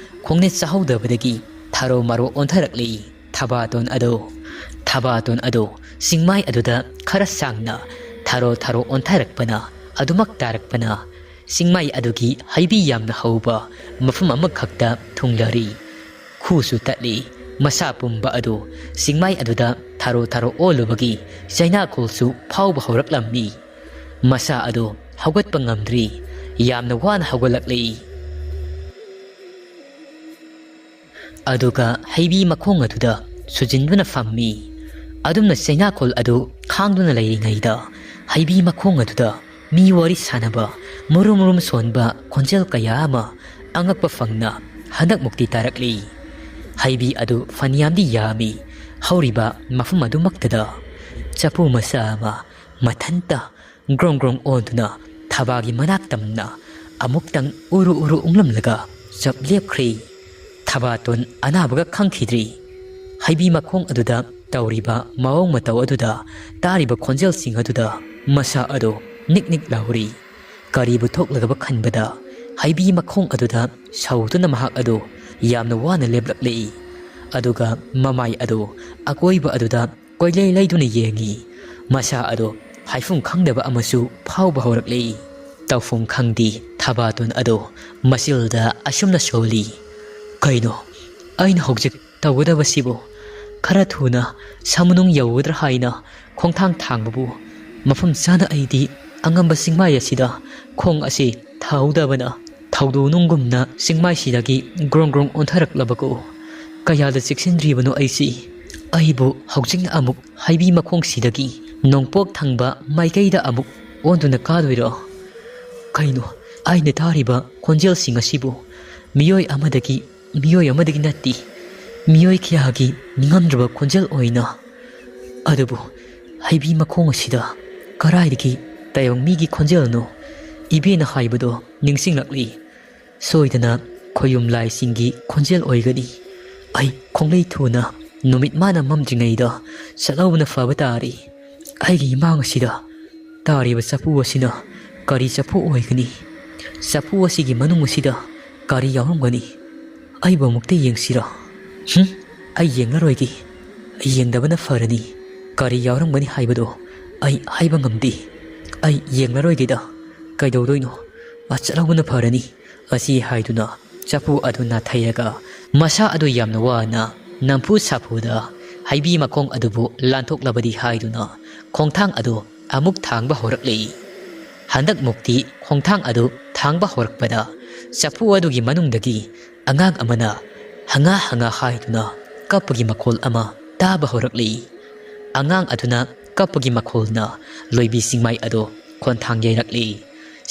ꯈꯣꯡꯅꯦꯠ ꯆꯥꯍꯧꯗꯕꯗꯒꯤ ꯊꯥꯔꯣ ꯃꯥꯔꯣ ꯑꯣꯟꯊꯔꯛꯂꯤ꯫ ꯊꯕꯥꯇꯣꯟ ꯑꯗꯣ, ꯊꯕꯥꯇꯣꯟ ꯑꯗꯣ ꯆꯤꯡꯃꯥꯏ ꯑꯗꯨꯗ ꯈꯔ ꯁꯥꯡꯅ ꯊꯥꯔꯣ ꯊꯥꯔꯣ ꯑꯣꯟꯊꯔꯛꯄꯅ ꯑꯗꯨꯃꯛ ꯇꯥꯔꯛꯄꯅ ꯆꯤꯡꯃꯥꯏ ꯑꯗꯨꯒꯤ ꯍꯩꯕꯤ ꯌꯥꯝꯅ ꯍꯧꯕ ꯃꯐꯝ ꯑꯃꯈꯛꯇ ꯊꯨꯡꯂꯔꯤ꯫ ꯈꯨꯁꯨ ꯇꯠꯂꯤ꯫ ꯃꯁꯥ ꯄꯨꯝꯕ ꯑꯗꯨ ꯆꯤꯡꯃꯥꯏ ꯑꯗꯨꯗ ꯊꯥꯔꯣ ꯊꯥꯔꯣ ꯑꯣꯜꯂꯨꯕꯒꯤ ꯆꯩꯅꯥꯈꯣꯜꯁꯨ ꯐꯥꯎꯕ ꯍꯧꯔꯛꯂꯝꯃꯤ꯫ ꯃꯁꯥ ꯑꯗꯨ ꯍꯧꯒꯠꯄ ꯉꯝꯗ꯭ꯔꯤ꯫ ꯌꯥꯝꯅ ꯋꯥꯅ ꯍꯧꯒꯠꯂꯛꯂꯤ꯫ ꯑꯗꯨꯒ ꯍꯩꯕꯤ ꯃꯈꯣꯡ ꯑꯗꯨꯗ ꯁꯨꯖꯤꯟꯗꯨꯅ ꯐꯝꯃꯤ꯫ ꯑꯗꯨꯝꯅ ꯆꯩꯅꯥꯈꯣꯜ ꯑꯗꯨ ꯈꯥꯡꯗꯨꯅ ꯂꯩꯔꯤꯉꯩꯗ ꯍꯩꯕꯤ ꯃꯈꯣꯡ ꯑꯗꯨꯗ ꯃꯤ ꯋꯥꯔꯤ ꯁꯥꯟꯅꯕ, ꯃꯨꯔꯨꯝ ꯃꯨꯔꯨꯝ ꯁꯣꯟꯕ ꯈꯣꯟꯖꯦꯜ ꯀꯌꯥ ꯑꯃ ꯑꯉꯛꯄ ꯐꯪꯅ ꯍꯟꯗꯛꯃꯨꯛꯇꯤ ꯇꯥꯔꯛꯂꯤ꯫ ꯍꯩꯕꯤ ꯑꯗꯨ ꯐꯅꯌꯥꯝꯗꯤ ꯌꯥꯝꯃꯤ꯫ ꯍꯧꯔꯤꯕ ꯃꯐꯝ ꯑꯗꯨꯃꯛꯇꯗ ꯆꯐꯨ ꯃꯆꯥ ꯑꯃ ꯃꯊꯟꯇ ꯒ꯭ꯔꯣꯡ ꯒ꯭ꯔꯣꯡ ꯑꯣꯟꯗꯨꯅ ꯊꯕꯥꯒꯤ ꯃꯅꯥꯛ ꯇꯝꯅ ꯑꯃꯨꯛꯇꯪ ꯎꯔꯨ ꯎꯔꯨ ꯎꯪꯂꯝꯂꯒ ꯆꯞ ꯂꯦꯞꯈ꯭ꯔꯦ꯫ ꯊꯕꯥꯇꯣꯟ ꯑꯅꯥꯕꯒ ꯈꯪꯈꯤꯗ꯭ꯔꯤ꯫ ꯍꯩꯕꯤ ꯃꯈꯣꯡ ꯑꯗꯨꯗ ꯇꯧꯔꯤꯕ ꯃꯑꯣꯡ ꯃꯇꯧ ꯑꯗꯨꯗ, ꯇꯥꯔꯤꯕ ꯈꯣꯟꯖꯦꯜꯁꯤꯡ ꯑꯗꯨꯗ ꯃꯁꯥ ꯑꯗꯨ ꯅꯤꯛ ꯅꯤꯛ ꯂꯥꯎꯔꯤ꯫ ꯀꯔꯤꯕꯨ ꯊꯣꯛꯂꯒꯕ ꯈꯟꯕꯗ ꯍꯩꯕꯤ ꯃꯈꯣꯡ ꯑꯗꯨꯗ ꯁꯧꯗꯨꯅ ꯃꯍꯥꯛ ꯑꯗꯨ ꯌꯥꯝꯅ ꯋꯥꯅ ꯂꯦꯞꯂꯛꯂꯤ꯫ ꯑꯗꯨꯒ ꯃꯃꯥꯏ ꯑꯗꯨ ꯑꯀꯣꯏꯕ ꯑꯗꯨꯗ ꯀꯣꯏꯂꯩ ꯂꯩꯗꯨꯅ ꯌꯦꯡꯉꯤ꯫ ꯃꯁꯥ ꯑꯗꯨ ꯍꯥꯏꯐꯝ ꯈꯪꯗꯕ ꯑꯃꯁꯨ ꯐꯥꯎꯕ ꯍꯧꯔꯛꯂꯤ꯫ ꯇꯧꯐꯝ ꯈꯪꯗꯦ꯫ ꯊꯕꯥꯇꯣꯟ ꯑꯗꯨ ꯃꯆꯤꯜꯗ ꯑꯁꯨꯝꯅ ꯁꯣꯜꯂꯤ, "ꯀꯩꯅꯣ ꯑꯩꯅ ꯍꯧꯖꯤꯛ ꯇꯧꯒꯗꯕꯁꯤꯕꯨ? ꯈꯔ ꯊꯨꯅ ꯁꯃꯨꯅꯨꯡ ꯌꯧꯒꯗ꯭ꯔꯥ ꯍꯥꯏꯅ ꯈꯣꯡꯊꯥꯡ ꯊꯥꯡꯕꯕꯨ ꯃꯐꯝ ꯆꯥꯅ ꯑꯩꯗꯤ ꯑꯉꯝꯕ ꯆꯤꯡꯃꯥꯏ ꯑꯁꯤꯗ ꯈꯣꯡ ꯑꯁꯤ ꯊꯥꯍꯧꯗꯕꯅ ꯊꯧꯗꯣꯛ ꯅꯨꯡꯒꯨꯝꯅ ꯆꯤꯡꯃꯥꯏꯁꯤꯗꯒꯤ ꯒ꯭ꯔꯣꯡ ꯒ꯭ꯔꯣꯡ ꯑꯣꯟꯊꯔꯛꯂꯕꯀꯣ꯫ ꯀꯌꯥꯗ ꯆꯦꯛꯁꯤꯟꯗ꯭ꯔꯤꯕꯅꯣ ꯑꯩꯁꯤ? ꯑꯩꯕꯨ ꯍꯧꯖꯤꯛꯅ ꯑꯃꯨꯛ ꯍꯩꯕꯤ ꯃꯈꯣꯡꯁꯤꯗꯒꯤ ꯅꯣꯡꯄꯣꯛ ꯊꯪꯕ ꯃꯥꯏꯀꯩꯗ ꯑꯃꯨꯛ ꯑꯣꯟꯗꯨꯅ ꯀꯥꯗꯣꯏꯔꯣ? ꯀꯩꯅꯣ ꯑꯩꯅ ꯇꯥꯔꯤꯕ ꯈꯣꯟꯖꯦꯜꯁꯤꯡ ꯑꯁꯤꯕꯨ? ꯃꯤꯑꯣꯏ ꯑꯃꯗꯒꯤ, ꯃꯤꯑꯣꯏ ꯑꯃꯗꯒꯤ ꯅꯠꯇꯦ, ꯃꯤꯑꯣꯏ ꯀꯌꯥꯒꯤ ꯅꯤꯡꯉꯝꯗ꯭ꯔꯕ ꯈꯣꯟꯖꯦꯜ ꯑꯣꯏꯅ꯫ ꯑꯗꯨꯕꯨ ꯍꯩꯕꯤ ꯃꯈꯣꯡ ꯑꯁꯤꯗ ꯀꯔꯥꯏꯗꯒꯤ ꯇꯥꯏꯕꯪ ꯃꯤꯒꯤ ꯈꯣꯟꯖꯦꯜꯅꯣ? ꯏꯕꯦꯅ ꯍꯥꯏꯕꯗꯣ ꯅꯤꯡꯁꯤꯡꯂꯛꯂꯤ꯫ ꯁꯣꯏꯗꯅ ꯈꯣꯌꯨꯝ ꯂꯥꯏꯁꯤꯡꯒꯤ ꯈꯣꯟꯖꯦꯜ ꯑꯣꯏꯒꯅꯤ꯫ ꯑꯩ ꯈꯣꯡꯂꯩ ꯊꯨꯅ ꯅꯨꯃꯤꯠ ꯃꯥꯅ ꯃꯝꯗ꯭ꯔꯤꯉꯩꯗ ꯆꯠꯍꯧꯕꯅ ꯐꯕ ꯇꯥꯔꯦ꯫ ꯑꯩꯒꯤ ꯏꯃꯥꯡ ꯑꯁꯤꯗ ꯇꯥꯔꯤꯕ ꯆꯐꯨ ꯑꯁꯤꯅ ꯀꯔꯤ ꯆꯐꯨ ꯑꯣꯏꯒꯅꯤ? ꯆꯐꯨ ꯑꯁꯤꯒꯤ ꯃꯅꯨꯡ ꯑꯁꯤꯗ ꯀꯔꯤ ꯌꯥꯎꯔꯝꯒꯅꯤ? ꯑꯩꯕꯨ ꯑꯃꯨꯛꯇ ꯌꯦꯡꯁꯤꯔꯣ? ꯍꯨꯝ, ꯑꯩ ꯌꯦꯡꯂꯔꯣꯏꯒꯦ꯫ ꯌꯦꯡꯗꯕꯅ ꯐꯔꯅꯤ꯫ ꯀꯔꯤ ꯌꯥꯎꯔꯝꯒꯅꯤ ꯍꯥꯏꯕꯗꯣ ꯑꯩ ꯍꯥꯏꯕ ꯉꯝꯗꯦ꯫ ꯑꯩ ꯌꯦꯡꯂꯔꯣꯏꯒꯦꯗ꯫ ꯀꯩꯗꯧꯗꯣꯏꯅꯣ? ꯑ, ꯆꯠꯍꯧꯕꯅ ꯐꯔꯅꯤ꯫ ꯑꯁꯤ ꯍꯥꯏꯗꯨꯅ ꯆꯐꯨ ꯑꯗꯨ ꯅꯥꯊꯩꯔꯒ ꯃꯁꯥ ꯑꯗꯨ ꯌꯥꯝꯅ ꯋꯥꯅ ꯅꯝꯐꯨ ꯁꯥꯐꯨꯗ ꯍꯩꯕꯤ ꯃꯈꯣꯡ ꯑꯗꯨꯕꯨ ꯂꯥꯟꯊꯣꯛꯂꯕꯗꯤ ꯍꯥꯏꯗꯨꯅ ꯈꯣꯡꯊꯥꯡ ꯑꯗꯨ ꯑꯃꯨꯛ ꯊꯥꯡꯕ ꯍꯧꯔꯛꯂꯤ꯫ ꯍꯟꯗꯛꯃꯨꯛꯇꯤ ꯈꯣꯡꯊꯥꯡ ꯑꯗꯨ ꯊꯥꯡꯕ ꯍꯧꯔꯛꯄꯗ ꯆꯐꯨ ꯑꯗꯨꯒꯤ ꯃꯅꯨꯡꯗꯒꯤ ꯑꯉꯥꯡ ꯑꯃꯅ ꯍꯪꯉꯥ ꯍꯪꯉꯥ ꯍꯥꯏꯗꯨꯅ ꯀꯞꯄꯒꯤ ꯃꯈꯣꯜ ꯑꯃ ꯇꯥꯕ ꯍꯧꯔꯛꯂꯤ꯫ ꯑꯉꯥꯡ ꯑꯗꯨꯅ ꯀꯞꯄꯒꯤ ꯃꯈꯣꯜꯅ ꯂꯣꯏꯕꯤ ꯆꯤꯡꯃꯥꯏ ꯑꯗꯨ ꯈꯣꯟꯊꯥꯡ ꯌꯩꯔꯛꯂꯤ꯫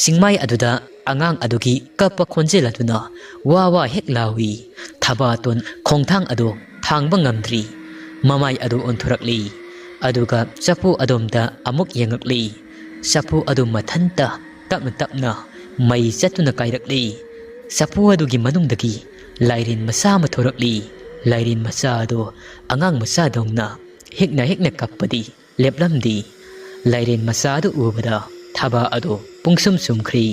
ꯆꯤꯡꯃꯥꯏ ꯑꯗꯨꯗ ꯑꯉꯥꯡ ꯑꯗꯨꯒꯤ ꯀꯞꯄ ꯈꯣꯟꯖꯦꯜ ꯑꯗꯨꯅ ꯋꯥ ꯋꯥ ꯍꯦꯛ ꯂꯥꯎꯏ꯫ ꯊꯕꯥꯇꯣꯟ ꯈꯣꯡꯊꯥꯡ ꯑꯗꯨ ꯊꯥꯡꯕ ꯉꯝꯗ꯭ꯔꯤ꯫ ꯃꯃꯥꯏ ꯑꯗꯨ ꯑꯣꯟꯊꯣꯔꯛꯂꯤ꯫ ꯑꯗꯨꯒ ꯆꯐꯨ ꯑꯗꯣꯝꯗ ꯑꯃꯨꯛ ꯌꯦꯡꯂꯛꯂꯤ꯫ ꯆꯐꯨ ꯑꯗꯨ ꯃꯊꯟꯇ ꯇꯞꯅ ꯇꯞꯅ ꯃꯩ ꯆꯠꯇꯨꯅ ꯀꯥꯏꯔꯛꯂꯤ꯫ ꯆꯐꯨ ꯑꯗꯨꯒꯤ ꯃꯅꯨꯡꯗꯒꯤ ꯂꯥꯏꯔꯦꯟ ꯃꯆꯥ ꯑꯃ ꯊꯣꯔꯛꯂꯤ꯫ ꯂꯥꯏꯔꯦꯟ ꯃꯆꯥ ꯑꯗꯨ ꯑꯉꯥꯡ ꯃꯆꯥꯗꯧꯅ ꯍꯦꯛꯅ ꯍꯦꯛꯅ ꯀꯞꯄꯗꯤ ꯂꯦꯞꯂꯝꯗꯦ꯫ ꯂꯥꯏꯔꯦꯟ ꯃꯆꯥ ꯑꯗꯨ ꯎꯕꯗ ꯊꯕꯥ ꯑꯗꯨ ꯄꯨꯡꯁꯨꯝ ꯁꯨꯝꯈ꯭ꯔꯤ꯫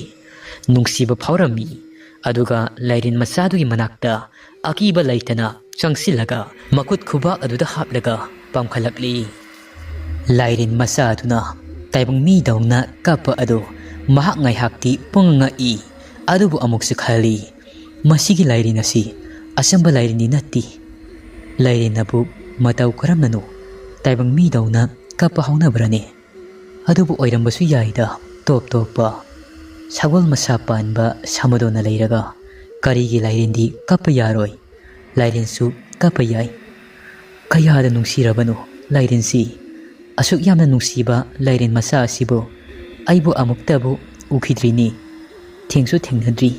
ꯅꯨꯡꯁꯤꯕ ꯐꯥꯎꯔꯝꯃꯤ꯫ ꯑꯗꯨꯒ ꯂꯥꯏꯔꯦꯟ ꯃꯆꯥꯗꯨꯒꯤ ꯃꯅꯥꯛꯇ ꯑꯀꯤꯕ ꯂꯩꯇꯅ ꯆꯪꯁꯤꯜꯂꯒ ꯃꯈꯨꯠ ꯈꯨꯕꯥꯛ ꯑꯗꯨꯗ ꯍꯥꯞꯂꯒ ꯄꯝꯈꯠꯂꯛꯂꯤ꯫ ꯂꯥꯏꯔꯦꯟ ꯃꯆꯥ ꯑꯗꯨꯅ ꯇꯥꯏꯕꯪ ꯃꯤꯗꯧꯅ ꯀꯞꯄ ꯑꯗꯨ ꯃꯍꯥꯛ ꯉꯥꯏꯍꯥꯛꯇꯤ ꯄꯨꯡꯉꯛ ꯉꯛꯏ꯫ ꯑꯗꯨꯕꯨ ꯑꯃꯨꯛꯁꯨ ꯈꯜꯂꯤ, "ꯃꯁꯤꯒꯤ ꯂꯥꯏꯔꯦꯟ ꯑꯁꯤ ꯑꯆꯝꯕ ꯂꯥꯏꯔꯦꯟꯗꯤ ꯅꯠꯇꯦ꯫ ꯂꯥꯏꯔꯦꯟ ꯑꯕꯨ ꯃꯇꯧ ꯀꯔꯝꯅꯅꯣ ꯇꯥꯏꯕꯪ ꯃꯤꯗꯧꯅ ꯀꯞꯄ ꯍꯧꯅꯕ꯭ꯔꯅꯦ? ꯑꯗꯨꯕꯨ ꯑꯣꯏꯔꯝꯕꯁꯨ ꯌꯥꯏꯗ, ꯇꯣꯞ ꯇꯣꯞꯄ ꯁꯒꯣꯜ ꯃꯁꯥ ꯄꯥꯟꯕ ꯁꯃꯗꯣꯟꯅ ꯂꯩꯔꯒ ꯀꯔꯤꯒꯤ ꯂꯥꯏꯔꯦꯟꯗꯤ ꯀꯞꯄ ꯌꯥꯔꯣꯏ? ꯂꯥꯏꯔꯦꯟꯁꯨ ꯀꯞꯄ ꯌꯥꯏ꯫ ꯀꯌꯥꯗ ꯅꯨꯡꯁꯤꯔꯕꯅꯣ ꯂꯥꯏꯔꯦꯟꯁꯤ! ꯑꯁꯨꯛ ꯌꯥꯝꯅ ꯅꯨꯡꯁꯤꯕ ꯂꯥꯏꯔꯦꯟ ꯃꯆꯥ ꯑꯁꯤꯕꯨ ꯑꯩꯕꯨ ꯑꯃꯨꯛꯇꯕꯨ ꯎꯈꯤꯗ꯭ꯔꯤꯅꯤ, ꯊꯦꯡꯁꯨ ꯊꯦꯡꯅꯗ꯭ꯔꯤ꯫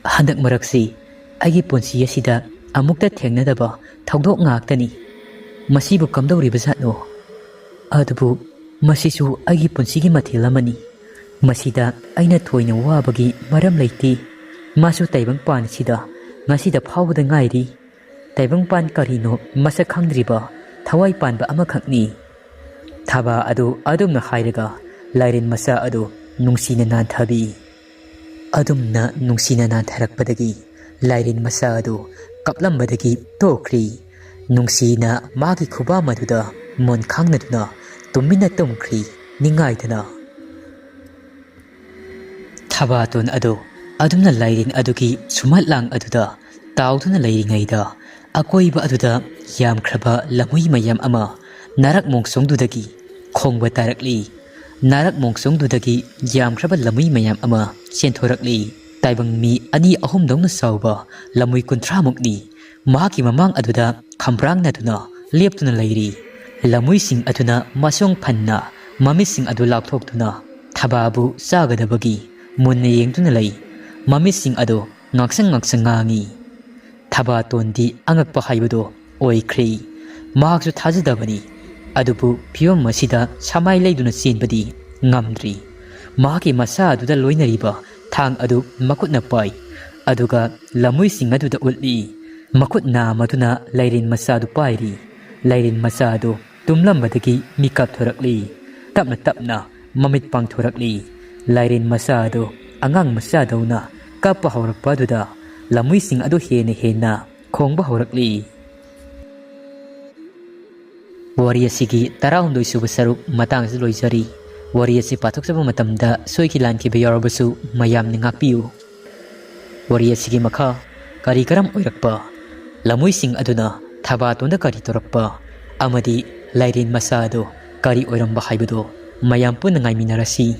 ꯍꯟꯗꯛ ꯃꯔꯛꯁꯤ ꯑꯩꯒꯤ ꯄꯨꯟꯁꯤ ꯑꯁꯤꯗ ꯑꯃꯨꯛꯇ ꯊꯦꯡꯅꯗꯕ ꯊꯧꯗꯣꯛ ꯉꯥꯛꯇꯅꯤ꯫ ꯃꯁꯤꯕꯨ ꯀꯝꯗꯧꯔꯤꯕ ꯖꯥꯠꯅꯣ? ꯑꯗꯨꯕꯨ ꯃꯁꯤꯁꯨ ꯑꯩꯒꯤ ꯄꯨꯟꯁꯤꯒꯤ ꯃꯊꯦꯜ ꯑꯃꯅꯤ꯫ ꯃꯁꯤꯗ ꯑꯩꯅ ꯊꯣꯏꯅ ꯋꯥꯕꯒꯤ ꯃꯔꯝ ꯂꯩꯇꯦ꯫ ꯃꯥꯁꯨ ꯇꯥꯏꯕꯪꯄꯥꯟ ꯑꯁꯤꯗ ꯉꯁꯤꯗ ꯐꯥꯎꯕꯗ ꯉꯥꯏꯔꯤ꯫ ꯇꯥꯏꯕꯪꯄꯥꯟ ꯀꯔꯤꯅꯣ ꯃꯁꯛ ꯈꯪꯗ꯭ꯔꯤꯕ ꯊꯋꯥꯏ ꯄꯥꯟꯕ ꯑꯃꯈꯛꯅꯤ꯫" ꯊꯕꯥ ꯑꯗꯨ ꯑꯗꯨꯝꯅ ꯍꯥꯏꯔꯒ ꯂꯥꯏꯔꯦꯟ ꯃꯆꯥ ꯑꯗꯨ ꯅꯨꯡꯁꯤꯅ ꯅꯥꯟꯊꯕꯤ꯫ ꯑꯗꯨꯝꯅ ꯅꯨꯡꯁꯤꯅ ꯅꯥꯟꯊꯔꯛꯄꯗꯒꯤ ꯂꯥꯏꯔꯦꯟ ꯃꯆꯥ ꯑꯗꯨ ꯀꯞꯂꯝꯕꯗꯒꯤ ꯇꯣꯛꯈ꯭ꯔꯤ꯫ ꯅꯨꯡꯁꯤꯅ ꯃꯥꯒꯤ ꯈꯨꯕꯥꯝ ꯑꯗꯨꯗ ꯃꯣꯟ ꯈꯥꯡꯅꯗꯨꯅ ꯇꯨꯃꯤꯟꯅ ꯇꯨꯝꯈ꯭ꯔꯤ ꯅꯤꯡꯉꯥꯏꯗꯅ꯫ ꯊꯕꯥꯇꯣꯟ ꯑꯗꯨ ꯑꯗꯨꯝꯅ ꯂꯥꯏꯔꯦꯟ ꯑꯗꯨꯒꯤ ꯁꯨꯃꯥꯡ ꯑꯗꯨꯗ ꯇꯥꯎꯗꯨꯅ ꯂꯩꯔꯤꯉꯩꯗ, ꯑꯀꯣꯏꯕ ꯑꯗꯨꯗ ꯌꯥꯝꯈ꯭ꯔꯕ ꯂꯝꯍꯨꯏ ꯃꯌꯥꯝ ꯑꯃ ꯅꯥꯔꯛ ꯃꯣꯡꯁꯣꯡꯗꯨꯗꯒꯤ ꯈꯣꯡꯕ ꯇꯥꯔꯛꯂꯤ꯫ ꯅꯥꯔꯛ ꯃꯣꯡꯁꯣꯡꯗꯨꯗꯒꯤ ꯌꯥꯝꯈ꯭ꯔꯕ ꯂꯝꯍꯨꯏ ꯃꯌꯥꯝ ꯑꯃ ꯆꯦꯟꯊꯣꯔꯛꯂꯤ꯫ ꯇꯥꯏꯕꯪ ꯃꯤ ꯑꯅꯤ ꯑꯍꯨꯝꯗꯧꯅ ꯆꯥꯎꯕ ꯂꯝꯍꯨꯏ ꯀꯨꯟꯊ꯭ꯔꯥꯃꯨꯛꯅꯤ ꯃꯍꯥꯛꯀꯤ ꯃꯃꯥꯡ ꯑꯗꯨꯗ ꯈꯝꯕ꯭ꯔꯥꯡꯅꯗꯨꯅ ꯂꯦꯞꯇꯨꯅ ꯂꯩꯔꯤ꯫ ꯂꯝꯍꯨꯏꯁꯤꯡ ꯑꯗꯨꯅ ꯃꯁꯣꯡ ꯐꯟꯅ ꯃꯃꯤꯠꯁꯤꯡ ꯑꯗꯨ ꯂꯥꯎꯊꯣꯛꯇꯨꯅ ꯊꯕꯥꯕꯨ ꯆꯥꯒꯗꯕꯒꯤ ꯃꯨꯟꯅ ꯌꯦꯡꯗꯨꯅ ꯂꯩ꯫ ꯃꯃꯤꯠꯁꯤꯡ ꯑꯗꯨ ꯉꯥꯛꯁꯪ ꯉꯥꯛꯁꯪ ꯉꯥꯡꯏ꯫ ꯊꯕꯥꯇꯣꯟꯗꯤ ꯑꯉꯛꯄ ꯍꯥꯏꯕꯗꯨ ꯑꯣꯏꯈ꯭ꯔꯦ꯫ ꯃꯍꯥꯛꯁꯨ ꯊꯥꯖꯗꯕꯅꯤ꯫ ꯑꯗꯨꯕꯨ ꯐꯤꯕꯝ ꯑꯁꯤꯗ ꯁꯃꯥꯏ ꯂꯩꯗꯨꯅ ꯆꯦꯟꯕꯗꯤ ꯉꯝꯗ꯭ꯔꯤ꯫ ꯃꯍꯥꯛꯀꯤ ꯃꯁꯥ ꯑꯗꯨꯗ ꯂꯣꯏꯅꯔꯤꯕ ꯊꯥꯡ ꯑꯗꯨ ꯃꯈꯨꯠꯅ ꯄꯥꯏ, ꯑꯗꯨꯒ ꯂꯝꯍꯨꯏꯁꯤꯡ ꯑꯗꯨꯗ ꯎꯠꯂꯤ꯫ ꯃꯈꯨꯠ ꯅꯥꯝꯃꯗꯨꯅ ꯂꯥꯏꯔꯦꯟ ꯃꯆꯥꯗꯨ ꯄꯥꯏꯔꯤ꯫ ꯂꯥꯏꯔꯦꯟ ꯃꯆꯥꯗꯨ ꯇꯨꯝꯂꯝꯕꯗꯒꯤ ꯃꯤꯀꯞ ꯊꯣꯔꯛꯂꯤ꯫ ꯇꯞꯅ ꯇꯞꯅ ꯃꯃꯤꯠ ꯄꯥꯡꯊꯣꯔꯛꯂꯤ꯫ ꯂꯥꯏꯔꯦꯟ ꯃꯆꯥ ꯑꯗꯨ ꯑꯉꯥꯡ ꯃꯆꯥꯗꯧꯅ ꯀꯞꯄ ꯍꯧꯔꯛꯄ ꯑꯗꯨꯗ ꯂꯝꯍꯨꯏꯁꯤꯡ ꯑꯗꯨ ꯍꯦꯟꯅ ꯍꯦꯟꯅ ꯈꯣꯡꯕ ꯍꯧꯔꯛꯂꯤ꯫ ꯋꯥꯔꯤ ꯑꯁꯤꯒꯤ ꯇꯔꯥꯍꯨꯝꯗꯣꯏ ꯁꯨꯕ ꯁꯔꯨꯛ ꯃꯇꯥꯡ ꯑꯁꯤꯗ ꯂꯣꯏꯖꯔꯤ꯫ ꯋꯥꯔꯤ ꯑꯁꯤ ꯄꯥꯊꯣꯛꯆꯕ ꯃꯇꯝꯗ ꯁꯣꯏꯈꯤ ꯂꯥꯟꯈꯤꯕ ꯌꯥꯎꯔꯕꯁꯨ ꯃꯌꯥꯝꯅ ꯉꯥꯛꯄꯤꯌꯨ꯫ ꯋꯥꯔꯤ ꯑꯁꯤꯒꯤ ꯃꯈꯥ ꯀꯔꯤ ꯀꯔꯝ ꯑꯣꯏꯔꯛꯄ, ꯂꯝꯍꯨꯏꯁꯤꯡ ꯑꯗꯨꯅ ꯊꯕꯥꯇꯣꯟꯗ ꯀꯔꯤ ꯇꯧꯔꯛꯄ, ꯑꯃꯗꯤ ꯂꯥꯏꯔꯦꯟ ꯃꯆꯥ ꯑꯗꯨ ꯀꯔꯤ ꯑꯣꯏꯔꯝꯕ ꯍꯥꯏꯕꯗꯨ ꯃꯌꯥꯝ ꯄꯨꯟꯅ ꯉꯥꯏꯃꯤꯟꯅꯔꯁꯤ꯫